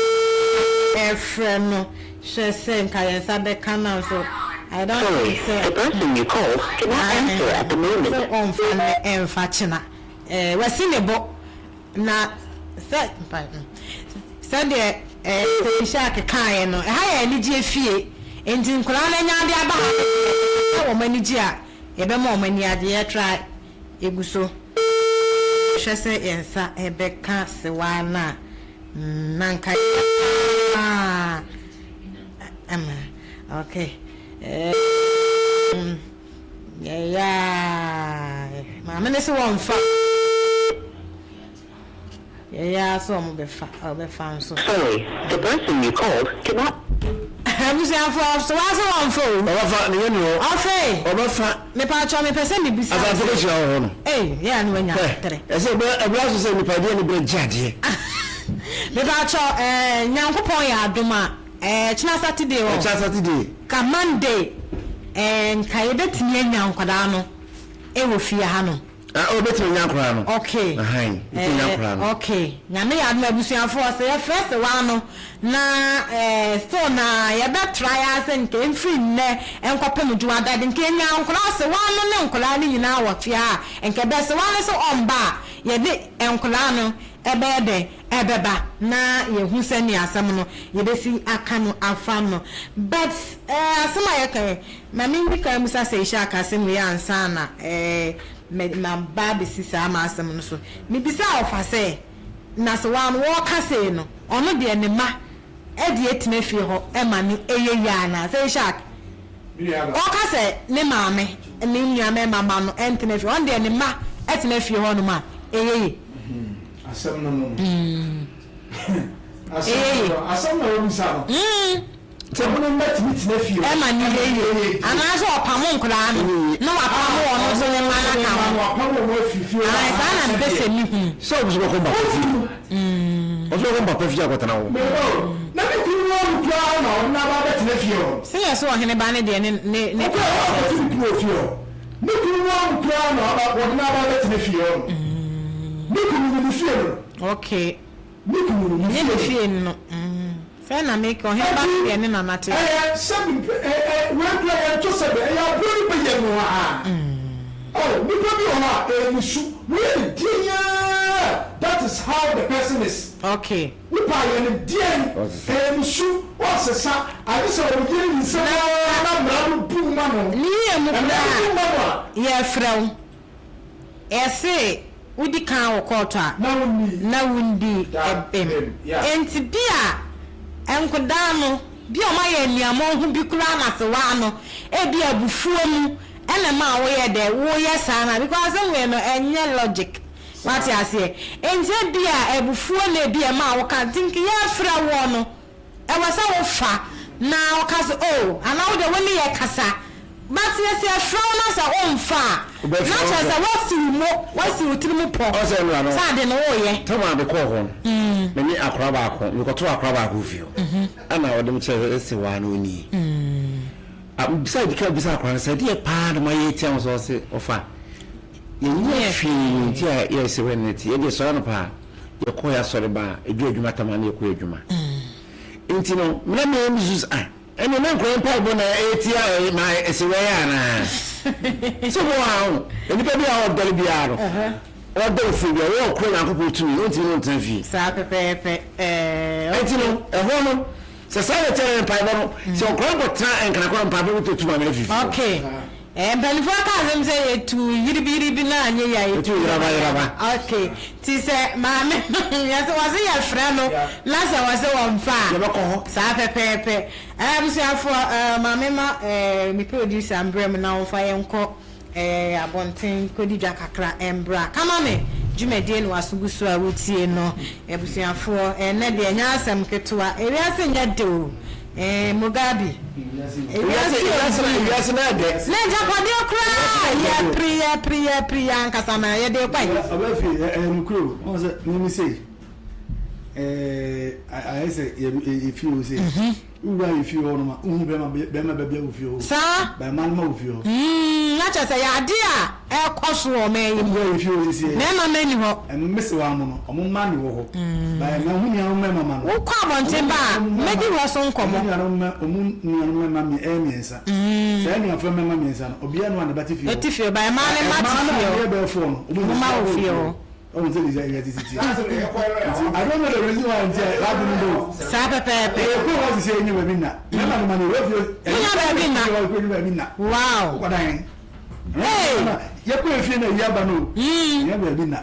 S1: ɛrefrɛ no hwɛ sɛ nka yɛn nsa bɛka no nso, I don't
S4: Sorry,
S1: think sɛ
S4: the person you called cannot answer at the moment.
S1: Sɛ ɔmfa nnɛ ɛmfa kyena. Ɛɛ, wasi ne bo. Na sɛ, sɛdeɛ ɛɛ Sɛ Ishaq kaeɛ no, ɛha yɛ anigyeɛ fie. Enti nkwadaa no anya adeɛ aba ha no deɛ, sɛ wɔn ani gye a, yɛbɛma wɔn ani agye. Yɛtra, yɛgu so hwɛ sɛ yɛn nsa bɛka sewaa no a, na anka yɛbɛka paa. Ama, okay. Ɛɛm, yɛyɛ a, maame no se wɔmfa. Yɛyɛ ara sɛ ɔmo bɛfa, ɔbɛfa nso.
S4: Sorry, the person you called cannot.
S1: Abusuafoɔ, so waa sɛ wɔnfa o?
S2: Ɔbɛfa, ne yɛ ni hɔ.
S1: Ɔfee.
S2: Ɔbɛfa.
S1: Mepatwɔ, mepɛ sɛ mebisa wo sɛ.
S2: Asase bɛhyira wɔ hɔ no.
S1: Ei, yɛ a na wanya tere.
S2: Hwɛ, ɛsɛ ɛbrɛ, ɛbrɛ aso sɛ nipa deɛ ne brɛ gye adeɛ.
S1: Mepatwɔ, ɛɛ, Nyankopɔn yɛ adom a, ɛɛ, kyena Saturday hɔ.
S2: Ɛkyena Saturday.
S1: Ka Monday, ɛɛ, nka yɛbɛtumi anya nkwadaa no ɛwɔ fie ha nom.
S2: Ah oh bɛtumi anya akwadaa no.
S1: Okay.
S2: Ahan, bɛtumi anya akwadaa no.
S1: Okay. Nyame yɛ adom abusuafoɔ sɛ yɛfrɛ sewaa no na eh, still na yɛbɛ try ara sɛ nka ɛmfiri nnɛ nkɔpem dwoada de nka yɛnya nkwadaa sewaa no ne nkwadaa no nyinaa wɔ fie ha a nka ɛbɛyɛ sewaa no sɛ ɔmba a yɛde nkwadaa no ɛbɛyɛ dɛn ɛbɛba na yɛhu sɛnea asɛm no yɛbɛsi aka no afa no but eh, asɛm a yɛka yi Ma minndi kan mmisa sɛ Ishaq asɛm wei ansa na me maba abɛsi saa m'asɛm no so. Mebisaa ɔfa sɛ, Na sɛ wɔn a wɔreka sei no, ɔno deɛ ne mma deɛ tena fie hɔ ma no yɛ yie anaa? Sɛ Ishaq, ɔka sɛ ne maame ne nua mmarima mma no ntena fie, ɔno deɛ ne mma tena fie hɔnom a, ɛyɛ yie?
S3: Asɛm no no no.
S1: Ɛyɛ yie.
S3: Asɛm na wabisa no. Sɛ mo ne mma tumi tena fie hɔ.
S1: Ɛma no yɛ yie. Anaasɛ ɔpamo nkwadaa no na wapamo ɔno nso ne mma no aka ho. Ae, saa na mepɛ sɛ mehunu.
S2: Sɛ obi nso bɛkɔ mpapa fie. Ɔnso bɛkɔ mpapa fie akɔtena hɔ.
S3: Na ne kunu no awu koraa na ɔde no aba abɛtena fie hɔ.
S1: Sɛ yɛ sɛ ɔhene ba no deɛ ne ne ne.
S3: Ɔkɔɛ hɔ akɔto ne kunu wɔ fie hɔ. Ne kunu no awu koraa na ɔba wɔde no aba abɛtena fie hɔ no. Ne kunu no ne fie no.
S1: Okay.
S3: Ne kunu no ne
S1: fie no. Ne fie no. Sɛ na meka, ɔhene ba no deɛ ne nana te.
S3: Ɛyɛ sɛbi mpɛ ɛ ɛ wei kura yɛn to sɛbi ɛyɛ aboa nipa yɛ no aa oh nipa bi wɔ hɔ a ɛyɛ ne su woyɛ ne deɛn aa that is how the person is.
S1: Okay.
S3: Wo paa yɛ no deɛn ɛyɛ ne su ɔnsesa agye sɛ ɔyere ne nsam aa na mmara no bu ma no
S1: Ne yie mu
S3: mmara no bu ma no a.
S1: koraa yɛfrɛ wo. Yɛse wodi kan wɔ kɔɔto a na wonni bem. Enti bi a nkodaa no, bi a wɔayɛ aniammɔnho bi koraa na sewaa no, ebia abufuo mu na ɛmaa woyɛ dɛ, woyɛ saa no a, because asɛm wei no ɛnyɛ logic. Wate aseɛ? Enti ebia abufuo na ebia ɛmaa woka, nti nka yɛfrɛ woɔ no, Ɛwɔ sɛ wo fa na wo ka sɛ oh anaa wo deɛ wo ne yɛ kasa but yɛ sɛ yɛfrɛ wo na sɛ wo nfa a na kyerɛ sɛ woasi wo mo woasi wo tiri mu pɔ sɛ ade no wo yɛ.
S2: Tam a me kɔɔ hɔ no me ne akora baako me kɔtoo akora baako wɔ fie hɔ ɛna ɔde me kyerɛ sɛ ese waa no nie a me bisa di kan bisa akora no sɛ ɛdeɛ paa na mo ayɛ atia mo sɛ ɔse ɔfa yɛnyɛ hwee nti a yɛ sɛ wɛ ne te yɛ deɛ sɔre anɔpa a yɛkɔ yɛ asɔre ba a ɛduru adwuma tam a na yɛkɔ adwuma nti no mena me me susu ah ɛne na nkɔyɛ mpaebɔ na ɛtia ma ɛsɛ wɛyɛ anaa sɛ mo a ho nnipa bi a ɔdɔre biara no ɔdɔ ofie bi a ɔwɔ ɔkoro Nyankopɔn tumi ɔntumi no ntena fie
S1: saa pɛpɛɛpɛ ɛɛ
S2: ɛnti no ɛhɔ no sɛ saa na ɛkyɛ no mpaebɔ no sɛ ɔkora nkɔtena nkrankorɔ mpaebɔ bi tɔ tu ma mene fifi
S1: okay Eh mpaninfoɔ aka asɛm sɛ yɛtu yiribi yiribi na anyɛ yie a
S2: yɛtu yeraba yeraba.
S1: Ok nti sɛ maame no yɛse wɔse yɛfrɛ no na sɛ wɔse wɔmfa a
S2: yɛbɛkɔ hɔ.
S1: Saa pɛpɛɛpɛ. Eh abusuafoɔ eh maame ma eh me producer mbrɛ mu na wɔmfa yɛnkɔ eh abɔnten kɔdi dwa kakra mbra. Kama me dwumadie na waso gu so a wotie no abusuafoɔ ɛnɛ deɛ ɛnyɛ asɛm ketewa ewiase nyɛ de o. Eh, Mugabe.
S2: Ewiase ewiase na ewiase na ɛdɛ.
S1: Na agyapadeɛ koraa yɛpere yɛpere yɛpere yɛ ankasa na yɛde kɔ yi.
S5: Ɔbɛ fi ɛyɛ nukuri o ɔn sɛ mímí sei ɛɛ ayɛ sɛ yɛ yɛ fi o sei. Wowura yɛ fie hɔ nom a, wohu bɛrima bɛrima ba biara wɔ fie hɔ o.
S1: Saa.
S5: Ba mmaa no ma wɔ fie hɔ.
S1: Mm, na kyerɛ sɛ yɛ ade a ɛrekɔ so wɔ ɔman yi mu.
S5: Wowura yɛ fie hɔ sisi yɛ.
S1: Mmarima mma nni hɔ.
S5: Mmesewa mo no, wɔn mma ne wɔ hɔ. Ba mmaa ho nuanom mmarima ma no.
S1: Wokɔ abɔnten ba a, mɛdi hɔ so nkɔmmɔ.
S5: Wɔn nuanom mma, wɔn nuanom mmarima mmiɛ ɛyɛ mmiɛnsa. Saa anuafoɔ mmarima mmiɛnsa no, obiara nni hɔ a ne ba te fie hɔ.
S1: Te fie hɔ, ba mmaa no mma te fie hɔ.
S5: Mmaa no a wɔyɛ bɛyɛ four no, wɔn
S1: mma wɔ fie hɔ.
S5: Ɔhu sɛ deɛ wiase si teɛ. Nti I don't know the reason why nti a saa ade no ba o.
S1: Saa pɛpɛɛpɛ.
S5: Ɛyɛ kuro hɔ sisi ɛnyɛ baabi nna. Mmarima no ma no ɛwɔ fie.
S1: Wonya baabi nna.
S5: Ɛwɔ baabi nna.
S1: Wow.
S5: Wokɔ dan.
S1: Hey.
S5: Yɛkɔ efie na eyi aba no o. Ɛnyɛ baabi nna.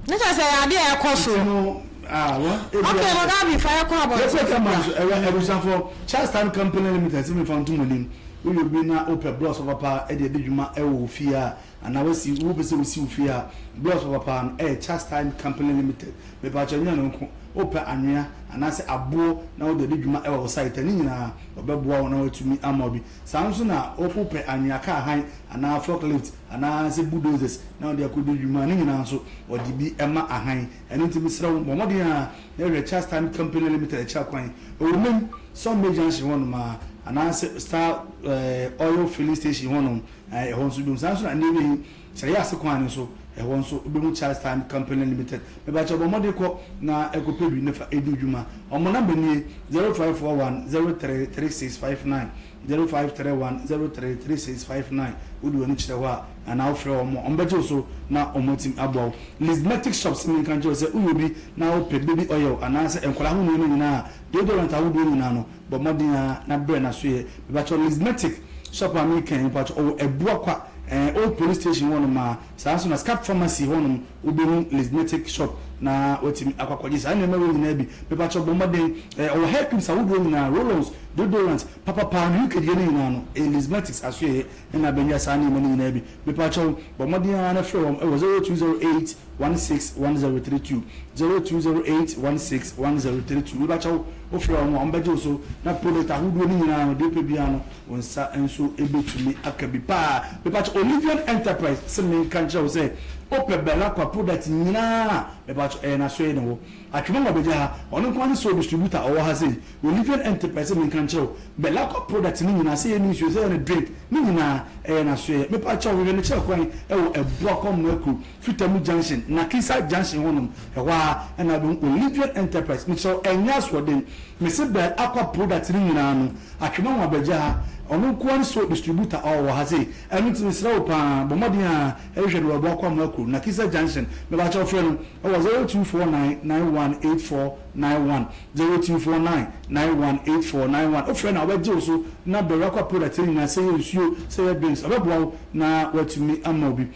S1: Ne kyerɛ sɛ ɛyɛ adeɛ a ɛkɔ so.
S5: Nti no ah wɔ.
S1: Okay Mugabe fa yɛkɔ abɔnten.
S5: Yɛkɔ ɛka ma nso ɛwɛ abusuafoɔ Charles Town Company Limited sɛ mefa nto mo anim. Woyɛ obi na wopɛ blocks papapa ɛde adi dwuma ɛwɔ wo fie a. Anaa wasi, wopɛ sɛ wosi wo fie a, blocks papa no ɛyɛ Chastime Company Limited. Mepaakyɛw nyɛ ɔno nko, wopɛ anwea anaasɛ aboɔ na wode adi dwuma ɛwɔ wo site a, ne nyinaa wɔbɛboa wo na wɔatumi ama wo bi. Saa nso na wopɛ anwea kaa hann anaa forklift anaasɛ bulldozers na wode akɔdi dwuma a, ne nyinaa nso wɔde bi ma ahan. Ɛno nti mesrɛ wo bɔ mmɔden ara na hwehwɛ Chastime Company Limited akyira kwan. Ɛwɔ Mem, Sunday Junction hɔnom ara anaasɛ Star Oil Filling Station hɔnom. Ɛɛ, ɛhɔ nso wobɛhu. Saa nso na nneɛma yi, sɛ ɛyɛ ase kwan no nso, ɛhɔ nso wobɛhu Charles Time Company Limited. Mepakyɛw bɔ mmɔden kɔ na kɔpɛ bi na fa di wo dwuma. Wɔn namba nie, 0541 03 3659, 0531 03 3659. Wode w'ani kyerɛ hɔ a, anaa wofrɛ wɔn a, wɔbɛgye wo so na wɔatumi aboa wo. Lizmatic Shop se menka nkyerɛ wo sɛ woyɛ obi na wopɛ baby oil anaasɛ nkwadaa ho nneɛma nyinaa a, deodorant ahodoɔ nyinaa no, Bɔ mmɔden ara na brɛ na so yɛ. Mepakyɛw Lizmatic shop a meka yi mepakyɛw ɔwɔ Abuakwa eh old police station hɔ nom a, saa nso na Scap pharmacy hɔ nom wobɛhu Lizmatic shop na watumi akɔ akɔgye saa nneɛma wei nyinaa bi. Mepakyɛw bɔ mmɔden eh ɔwɔ hair creams ahodoɔ nyinaa, roll-ons, deodorant, papapaa no UK deɛ no nyinaa no ɛyɛ Lizmatics asoɛeɛ na abɛnya saa nneɛma no nyinaa bi. Mepakyɛw bɔ mmɔden ara na frɛ wɔn wɔ 0208 161032, 0208 161032. Mepakyɛw wofrɛ wɔn a wɔbɛgye wo so na product ahodoɔ no nyinaa no deɛ wopɛ biara no wo nsa nso bɛtumi aka bi paa. Mepakyɛw Olivian Enterprise se menka nkyerɛ wo sɛ wopɛ Belacqua product nyinaa a mepakyɛw ɛyɛ n'asoɛeɛ na ɛwɔ Atwema Wabagya ha, ɔno nko ara ne sole distributor a ɔwɔ ha sei. Olivian Enterprise sɛ menka nkyerɛ wo, Belacqua product no nyinaa, sɛ ɛyɛ ne nsuo, sɛ ɛyɛ ne drink, ne nyinaa ɛyɛ n'asoɛeɛ. Mepakyɛw hwehwɛ no kyerɛ kwan wɔ Abuakwa Mmaakuro, Fitamu Junction, Nakisa Junction hɔnom, ɛhɔ ara na wobɛhu Olivian Enterprise. Mekyerɛ wo, ɛnyɛ asoɔden. Mese Belacqua product no nyinaa no, Atwema Wabagya ha, ɔno nko ara ne sole distributor a ɔwɔ ha sei. Ɛno nti mesrɛ wo pa ara, bɔ mmɔden ara hwehwɛ no wɔ Abuakwa Mmaakuro, Nakisa Junction. Mepakyɛw frɛ no wɔ 0249 9184 91, 0249 9184 91. Wofrɛ no a, ɔbɛgye wo so na Bɛwura product no nyinaa, sɛ ɛyɛ nsuo, sɛ ɛyɛ drinks, ɔbɛboa wo na watumi ama wo bi.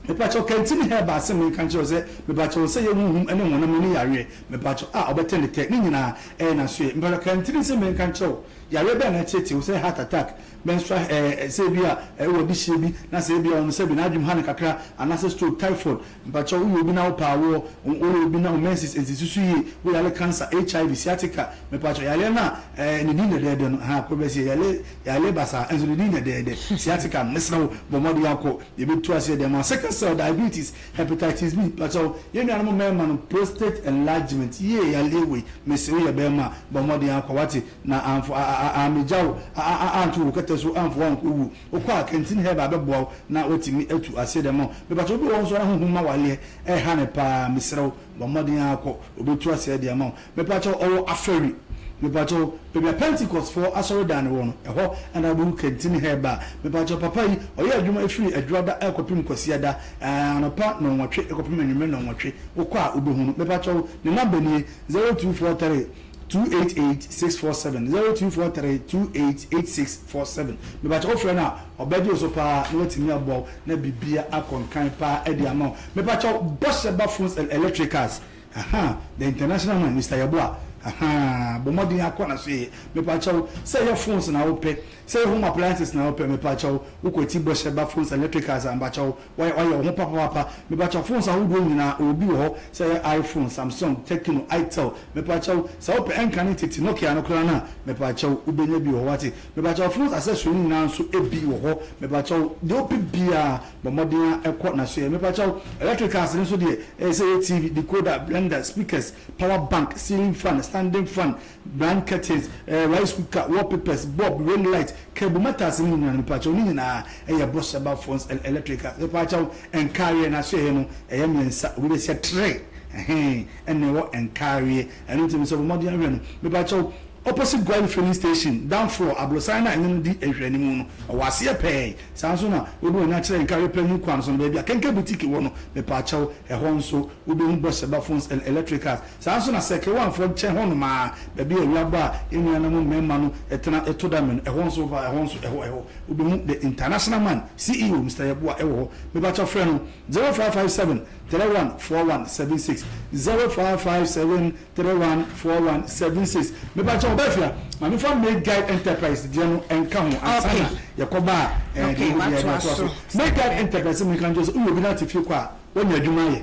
S5: Mepakyɛw, Kantini Herbal se menka nkyerɛ wo sɛ, mepakyɛw, sɛ ɛyɛ honhom ne honam ani yareɛ, mepakyɛw, a ɔbɛtɛ ne tɛ, ne nyinaa ɛyɛ n'asoɛɛ. Mepakyɛw, Kantini se menka nkyerɛ wo, yareɛ bɛn na ɛteetee wo, sɛ ɛyɛ heart attack, menstrual ɛɛ, sɛ ebia ɛwɔ adehyeɛ bi, na sɛ ebia ɔno sɛbi n'adwene ha no kakra, anaasɛ stroke, typhoid, Mpakyɛw woyɛ obi na wopɛ awoɔ, woyɛ obi na wo menses nsisi so yie, wo yare cancer, HIV, sciatica, mepakyɛw yareɛ no a ɛɛ ne din dɛdɛɛdɛ no haa kɔ bɛsi yare yare basaa nso ne din dɛdɛɛdɛ sciatica no mesrɛ wo bɔ mmɔden akɔ yɛbɛtu aseɛ de ama wo sickle cell, diabetes, hepatitis B mpakyɛw yɛn nuanom mmarima no prostate enlargement yie yareɛ wei mese woyɛ barima a bɔ mmɔden akɔ wate na amfo a a a ammegya wo a a a anto wo kɛtɛ so amfo wo ankɔ wuo. Wokɔ a, Kentini Herbal bɛboa wo na watumi atu aseɛ de ama wo. Mepakyɛ obi wɔ hɔ nso a na honhom ma waleɛ ɛreha no paa, mesrɛ wo bɔ mmɔden ara kɔ, ɔbɛtu aseɛ de ama wo. Mepakyɛ ɔwɔ Afari, mepakyɛ baabi a Pentecost foɔ asɔredan no wɔ no, ɛhɔ na wobɛhu Kentini Herbal. Mepakyɛ papa yi, ɔyɛ adwuma ɛfiri Adwuada kɔpem Kwasiada, anɔpa nnɔnwɔtwe kɔpem anwummerɛ nnɔnwɔtwe, wokɔ a wobɛhu no. Mepakyɛ ne number nie, 0243 288 647 0243 288 647 Mepakyɛ wo frɛ no a ɔbɛgye wo so paa na watumi aboa wo na bibia akɔ nkan paa de ama wo Mepakyɛ wo Bɔhyɛ Ba Phones and Electricals ahaa the international man Mister Yeboah ahaa bɔ mmɔden akɔ na so yɛ Mepakyɛ wo sɛ ɛyɛ phones na wopɛ sɛ ɛyɛ home appliances na wopɛ mepakyɛ wo wokɔti Bɔhyɛ Ba Phones and Electricals a mepakyɛ wo Wayɛ wayɛ wo ho papaapa. Mepakyɛw phones ahodoɔ nyinaa ɔwɔ bi wɔ hɔ sɛ ɛyɛ iPhone, Samsung, Tecno, Itel mepakyɛw sɛ wopɛ ɛnkane tete Nokia no koraa no a mepakyɛw wobɛnya bi wɔ hɔ wate mepakyɛw phones accessory no nyinaa nso bi wɔ hɔ mepakyɛw deɛ wopɛ biara bɔ mmɔden ara kɔ na so yɛ mepakyɛw electricals no nso deɛ ɛyɛ sɛ ɛyɛ TV, decoder, blender, speakers, power bank, ceiling fan. standing fan, brand curtains, rice cooker, wallpapers, bulb, ring light, cable metals ne nyinaa no mepaakyɛw ne nyinaa ɛyɛ Bɔhyɛba Phones and Electricals. Mepaakyɛw nkaareɛ no asoɛeɛ no ɛyɛ mmiɛnsa, obi bɛsia tre ɛhee ɛna ɛwɔ nkaareɛ, ɛno nti mesɛ bɔ mmɔden ahwɛ no mepaakyɛw. Opposite Guayi Filling Station, Danfoɔ, aborosan no a ɛne no di nhwɛanimu no, ɛwɔ aseɛ pɛɛ. Saa ara nso na wode w'ani akyerɛ Nkareɛ Panyin kwan so no, baabi a Kenke Boutique wɔ no, mepaakyɛw, ɛhɔ nso wobɛhu Bɔhyɛba Phones and Electricals. Saa ara nso na Circle One foɔ nkyɛn hɔnom ara, baabi a awia bɔ a yɛn nuanom mmarima no tena to da me no, ɛhɔ nso, ɛhɔ nso, ɛhɔ, ɛhɔ, wobɛhu The International Man, CEO, Mister Yeboah wɔ hɔ. Mepaakyɛw frɛ no, 0557 3141 76, 0557 314176 Mepakyɛw Ɔbɛfia, ma memfa Make Guide Enterprise deɛ no nka ho ansa na yɛkɔba a ɛɛ deɛ ɛwɔ biara de atoa so. Make Guide Enterprise menka nkyerɛ sɛ woyɛ obi na ate fie kɔ a woanya adwuma ayɛ.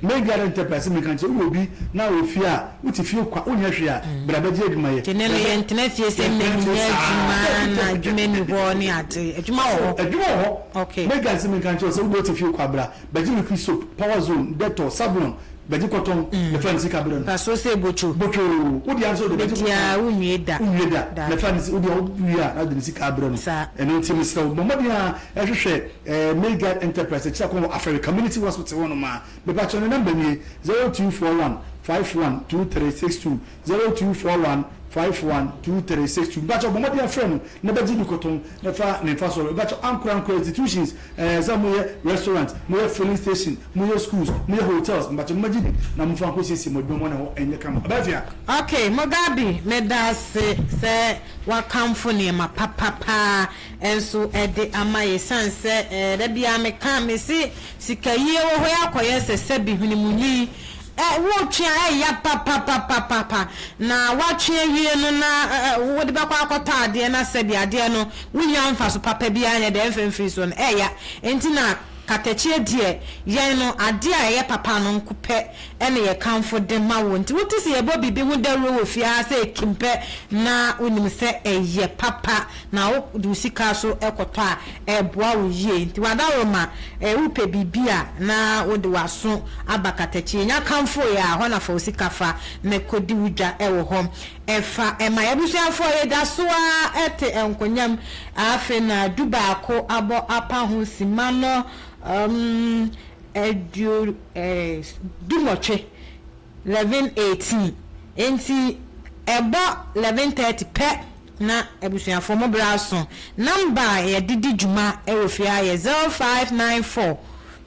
S5: Make Guide Enterprise menka nkyerɛ woyɛ obi na wɔ fie a wote fie kwa wonyɛ hwee a bra bɛgye adwuma yɛ.
S1: Nti nnɛ no yɛntena fie sɛ menya adwuma na adwuma nni hɔ ne ade. Adwuma wɔ hɔ.
S5: Adwuma wɔ hɔ. Make Guide sɛ menka nkyerɛ wo sɛ wode wote fie kɔ a bra bɛgye liquid soap, power zone, Dettol, Savlon, Bɛgye kɔtɔn, bɛfa ne sika brɛ no.
S1: Mfasoɔ sɛ botwo.
S5: Botwoo, wo deɛ nso wode bɛgye kɔtɔn.
S1: Bɛdi a wonwie da.
S5: Wonwie da, bɛfa ne si, wo deɛ wowie a na wode ne sika abrɛ no.
S1: Saa.
S5: Ɛno nti mesrɛ wo, bɔ mmɔden ara hwehwɛ eh, Mayguard Enterprise, akyiri akwan wɔ Afɛre Community Hospital hɔnom a. Mepakyɛw ne number nie, 0241 51 2362, 0241 51 2362. Mepakyɛw bɔ mmɔden ara frɛ no na bɛgye bi kɔtɔn na fa ne mfasoɔ. Mepakyɛw ankorankora institutions, eh, sɛ moyɛ restaurant, moyɛ filling station, Moyɛ schools, moyɛ hotels, mpakyɛ momma gye bi na momfa nkɔ siesie mo adwuma mu na ɛhɔ nyɛ kama. Abafia.
S1: Ok Mugabe medaase sɛ wakamfo nneɛma papa paa nso de ama yɛ ɛsiane sɛ da biara meka mese sikayie wɔ hɔ yi akɔyɛ sɛ sɛbi hwene mu nwi wotwe a ɛya papapapapa na watwe awie no na wode bɛkɔ akɔtɔ adeɛ na sɛbi adeɛ no wonya mfaso papa biara nyɛ dɛ ɛmfa mfiri so no ɛya nti na Katakyie deɛ, yɛn no, adeɛ a ɛyɛ papa no nko pɛ na yɛkamfo de ma wo. Nti wote sɛ yɛbɔ biribi ho dawuro wɔ fie ha sɛ ɛkim pɛ na wonim sɛ ɛyɛ papa na wode wo sika nso kɔtɔ a, ɛboa wo yie. Nti w'adaworoma, wopɛ biribi a na wode w'aso aba Katakyie. Nya kamfoeɛ a, hɔ na fa wo sika fa na kɔdi wo dwa wɔ hɔ. Ɛfa ma abusuafoɔ yɛda so ara te nkonya mu afei na dubaako abɔ apa ho simma no aduo dunwɔtwe, 11:18, enti ɛbɔ 11:30 pɛ na abusuafoɔ mo berɛ aso. Number a yɛde di dwuma wɔ fie ha yɛ 0594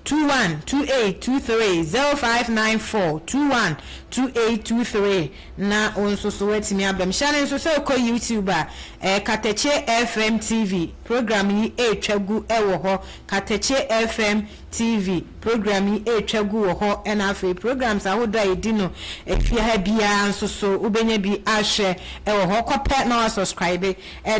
S1: 21 28 23 0594 21 28 23 Na wo nso so woatumi aba mu. Hyɛ no nso sɛ wokɔ YouTube a, ɛyɛ Katakye FM TV program yi retwa gu wɔ hɔ. Katakye FM TV program yi retwa gu wɔ hɔ. Ɛna afei programs ahodoɔ a yɛdi no efie ha biara nso so wobɛnya bi ahwɛ wɔ hɔ. Kɔ pɛ na woasubscribe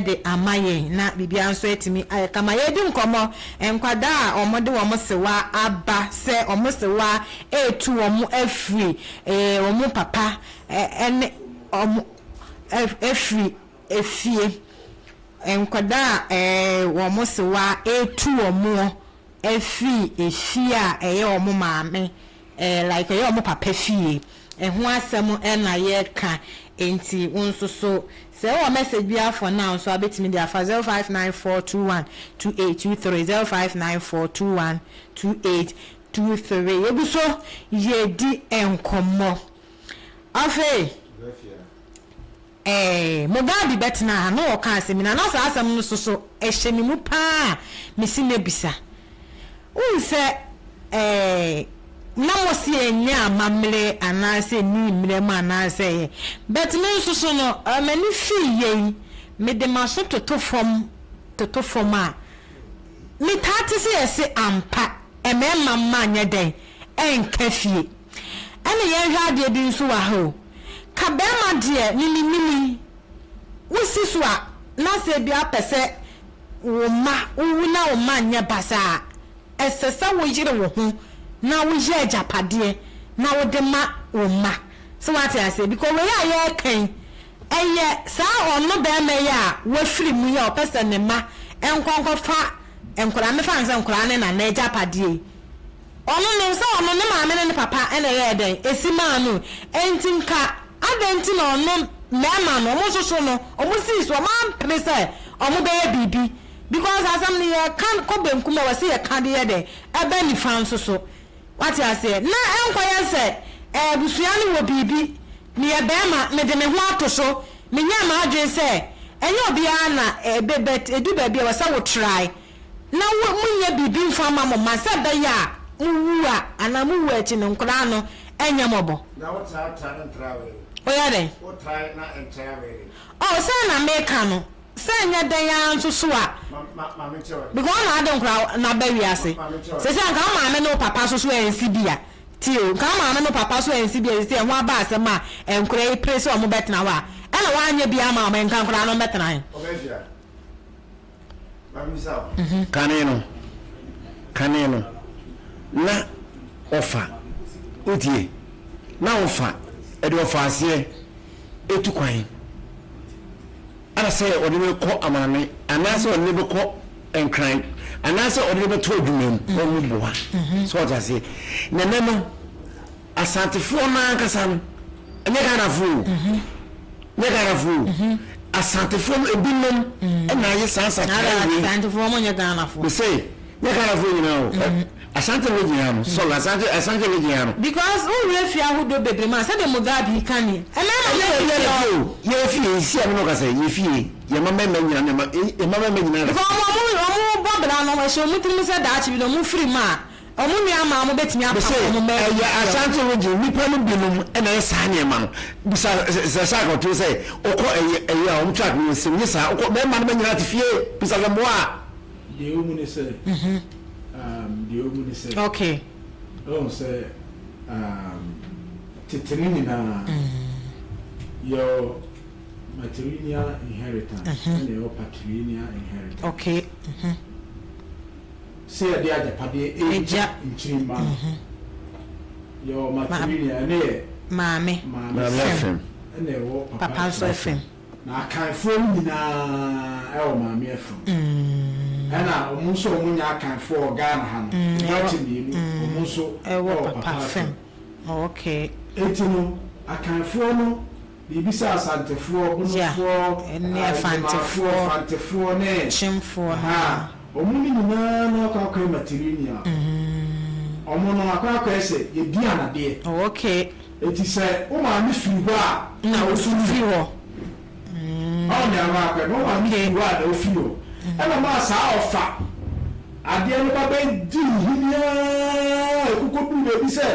S1: de ama yɛn na biribiara nso atumi ayɛ kama. Yɛredi nkɔmmɔ, nkwadaa a wɔde wɔn sewa aba sɛ wɔn sewa retu wɔn afiri wɔn papa ne wɔn afiri efie. Nkwadaa a wɔn sewa retu wɔn afiri efie a ɛyɛ wɔn maame like ɛyɛ wɔn papa fie. Ɛho asɛm na yɛreka nti wo nso so sɛ wowɔ message biara for now nso a wobɛtumi de afa 0594212823 05942128 23 yɛgu so yɛredi nkɔmmɔ. Afei eh, Mugabe bɛtenaa ha na ɔka asɛm bi na na saa asɛm no nso so ɛhyɛ me mu paa a mesi mɛbisa. Wohu sɛ eh, na mo se ɛnyɛ amammerɛ anaasɛ ɛnni mmerɛ mu anaasɛ ɛyɛ but me nso so no eh, m'ani fii yei mede m'aso toto fam toto fam a metaa te sɛ yɛse ampa Mmarima mma nyɛ dɛn nka fie. Ɛne yɛnhwɛ adeɛ bi nso wɔ ha o. Ka barima deɛ me menim yi, wo si so a na sɛ ebia wopɛ sɛ wo mma, wo wu na wo mma nyɛ basaa a, ɛsɛ sɛ wo yere wo ho na wo yɛ agyapadeɛ na wo de ma wo mma. So wate aseɛ? Because wei a yɛreka yi, ɛyɛ saa ɔno barima yi a wafiri mu yi a ɔpɛ sɛ ne mma nkɔ nkɔfa Nkwadaa, mefa no sɛ nkwadaa ne nana agyapadeɛ yi, ɔno no, sɛ ɔno ne maame ne ne papa na ɛyɛɛ dɛn, ɛsi maa no, enti nka. adɛn nti na ɔno mmarima no ɔmo nso so no ɔmo sii so ɔmo ampene sɛ ɔmo bɛyɛ biribi because asɛm no yɛka kɔ benkum a wɔsi yɛka de yɛ dɛ ɛbɛ nifa nso so wate aseɛ na ɛnkɔyɛ sɛ abusua no wɔ biribi meyɛ bɛrima mede me ho ato so menyɛ m'adwene sɛ ɛnyɛ obiara na ɛbɛ but edu baabi a wɔsɛ wo try na wo monyɛ biribi mfa ma mo ma sɛ ɛbɛyɛ a mowu a anaa mowu akyi no nkoraa no ɛnyɛ mmɔbɔ.
S2: Na wo tra tra ne ntra wei.
S1: Oyɛ dɛn?
S2: Wo tra na ntra wei.
S1: Oh sɛ na meka no sɛ nyɛ dɛn ara nso so a.
S2: Ma ma ma me nkyerɛ wo.
S1: Because ɔna ade nkora na ba wiase.
S2: Ma me nkyerɛ wo.
S1: Sɛ sɛ nka wo maame ne wo papa so so ansi bi a. Tie o, nka wo maame ne wo papa so ansi bi a sɛ ɛho aba asɛm a nkora yi pere sɛ ɔmo bɛtena hɔ a ɛna wanyɛ bi ama ɔmo nka nkora no mbɛtena he.
S2: Ɔbɛhwia. Kane no, kane no, na ɔfa, wotie, na ɔfa, ɛde ɔfa aseɛ ɛtu kwan, ana sɛ ɔde no kɔ amanane, anaasɛ ɔde no bɛkɔ nkran, anaasɛ ɔde no bɛto adwuma mu, na ɔmo boa, so ɔte aseɛ. Na ɛnɛ no, Asantefoɔ no ankasa no, ɛnyɛ Ghanafoɔ o, nyɛ Ghanafoɔ o, Asantefoɔ no ebinom ɛna ayɛ saa nsakraeɛ wei.
S1: Asantefoɔ mo nyɛ Ghanafoɔ.
S2: Mese, nyɛ Ghanafoɔ nyinaa o, Asante region ha no, sorry, Asante, Asante region ha no.
S1: Because wo werɛ fi ahodoɔ bebree mu a, sɛdeɛ Mugabe ka ni, mmarima
S2: no
S1: wɔ
S2: fie
S1: no.
S2: o, yɛn fie, si a me ne wo kasa yi, yɛn fie, yɛn mma mmarima nyinaa ne yɛn mma mmarima nyinaa.
S1: Because wɔn, wɔn, wɔn bɔ bra no, ɛhyɛ wɔn tirim sɛ daakye bi no, wɔn firi mu a, Wɔn nua maa wɔn bɛtumi apam
S2: Mese,
S1: wɔn mma
S2: ɛyɛ
S1: afiri fie hɔ.
S2: Ashanti region nnipa no binom na ɛyɛ saa nneɛma no. Bisa sɛ shark ɔto sɛ ɔkɔ ɛyɛ ɛyɛ a wɔn track no nsɛm nye saa ɔkɔ bɛrima no bɛnyina te fie bisa sɛ mmoa a.
S3: Deɛ ɛwɔ mu ne sɛ, um, deɛ ɛwɔ mu ne sɛ,
S1: Okay.
S3: ɛwɔ sɛ, um, tete no nyinaa, yɛwɔ matrilineal inheritance ɛna yɛwɔ patrilineal inheritance.
S1: Okay.
S3: Sɛ yɛde agyapadeɛ regya nkyirimma no, yɛwɔ matrilineal, ɛno yɛ
S1: Maame
S3: maame
S1: fam,
S3: fam, ɛna ɛwɔ
S1: papa
S3: papa
S1: nso
S3: fam.
S1: fam.
S3: Na Akanfoɔ no nyinaa wɔ maame fam. Ɛna wɔn nso a wɔnyɛ Akanfoɔ wɔ Ghana ha no, wɔn akyɛ mmienu, wɔn nso
S1: Ɛwɔ
S3: wɔ
S1: papa
S3: papa
S1: fam.
S3: fam.
S1: Okay.
S3: Enti no, Akanfoɔ no, biribi sɛ Asantefoɔ, Bonofoɔ,
S1: Ɛne
S3: ah,
S1: Afantefoɔ,
S3: Nzemafoɔ, Fantefoɔ ne
S1: Kyemfoɔ no.
S3: Ahaa, wɔn no nyinaa no akɔ akɔyɛ matrilineal. Wɔn no akɔ akɔyɛ sɛ yɛdi anadeɛ.
S1: Oh, okay.
S3: Enti sɛ wo maame firi hɔ a,
S1: Na
S3: na
S1: wo
S3: wo nso
S1: firi hɔ.
S3: Ɔn deɛ akɔ akɔyɛ no, wo maame
S1: Okay.
S3: firi hɔ a na wofiri hɔ. Ɛna maa saa ɔfa adeɛ no ba bɛdii hene ara ɛkɔkɔduru baabi sɛ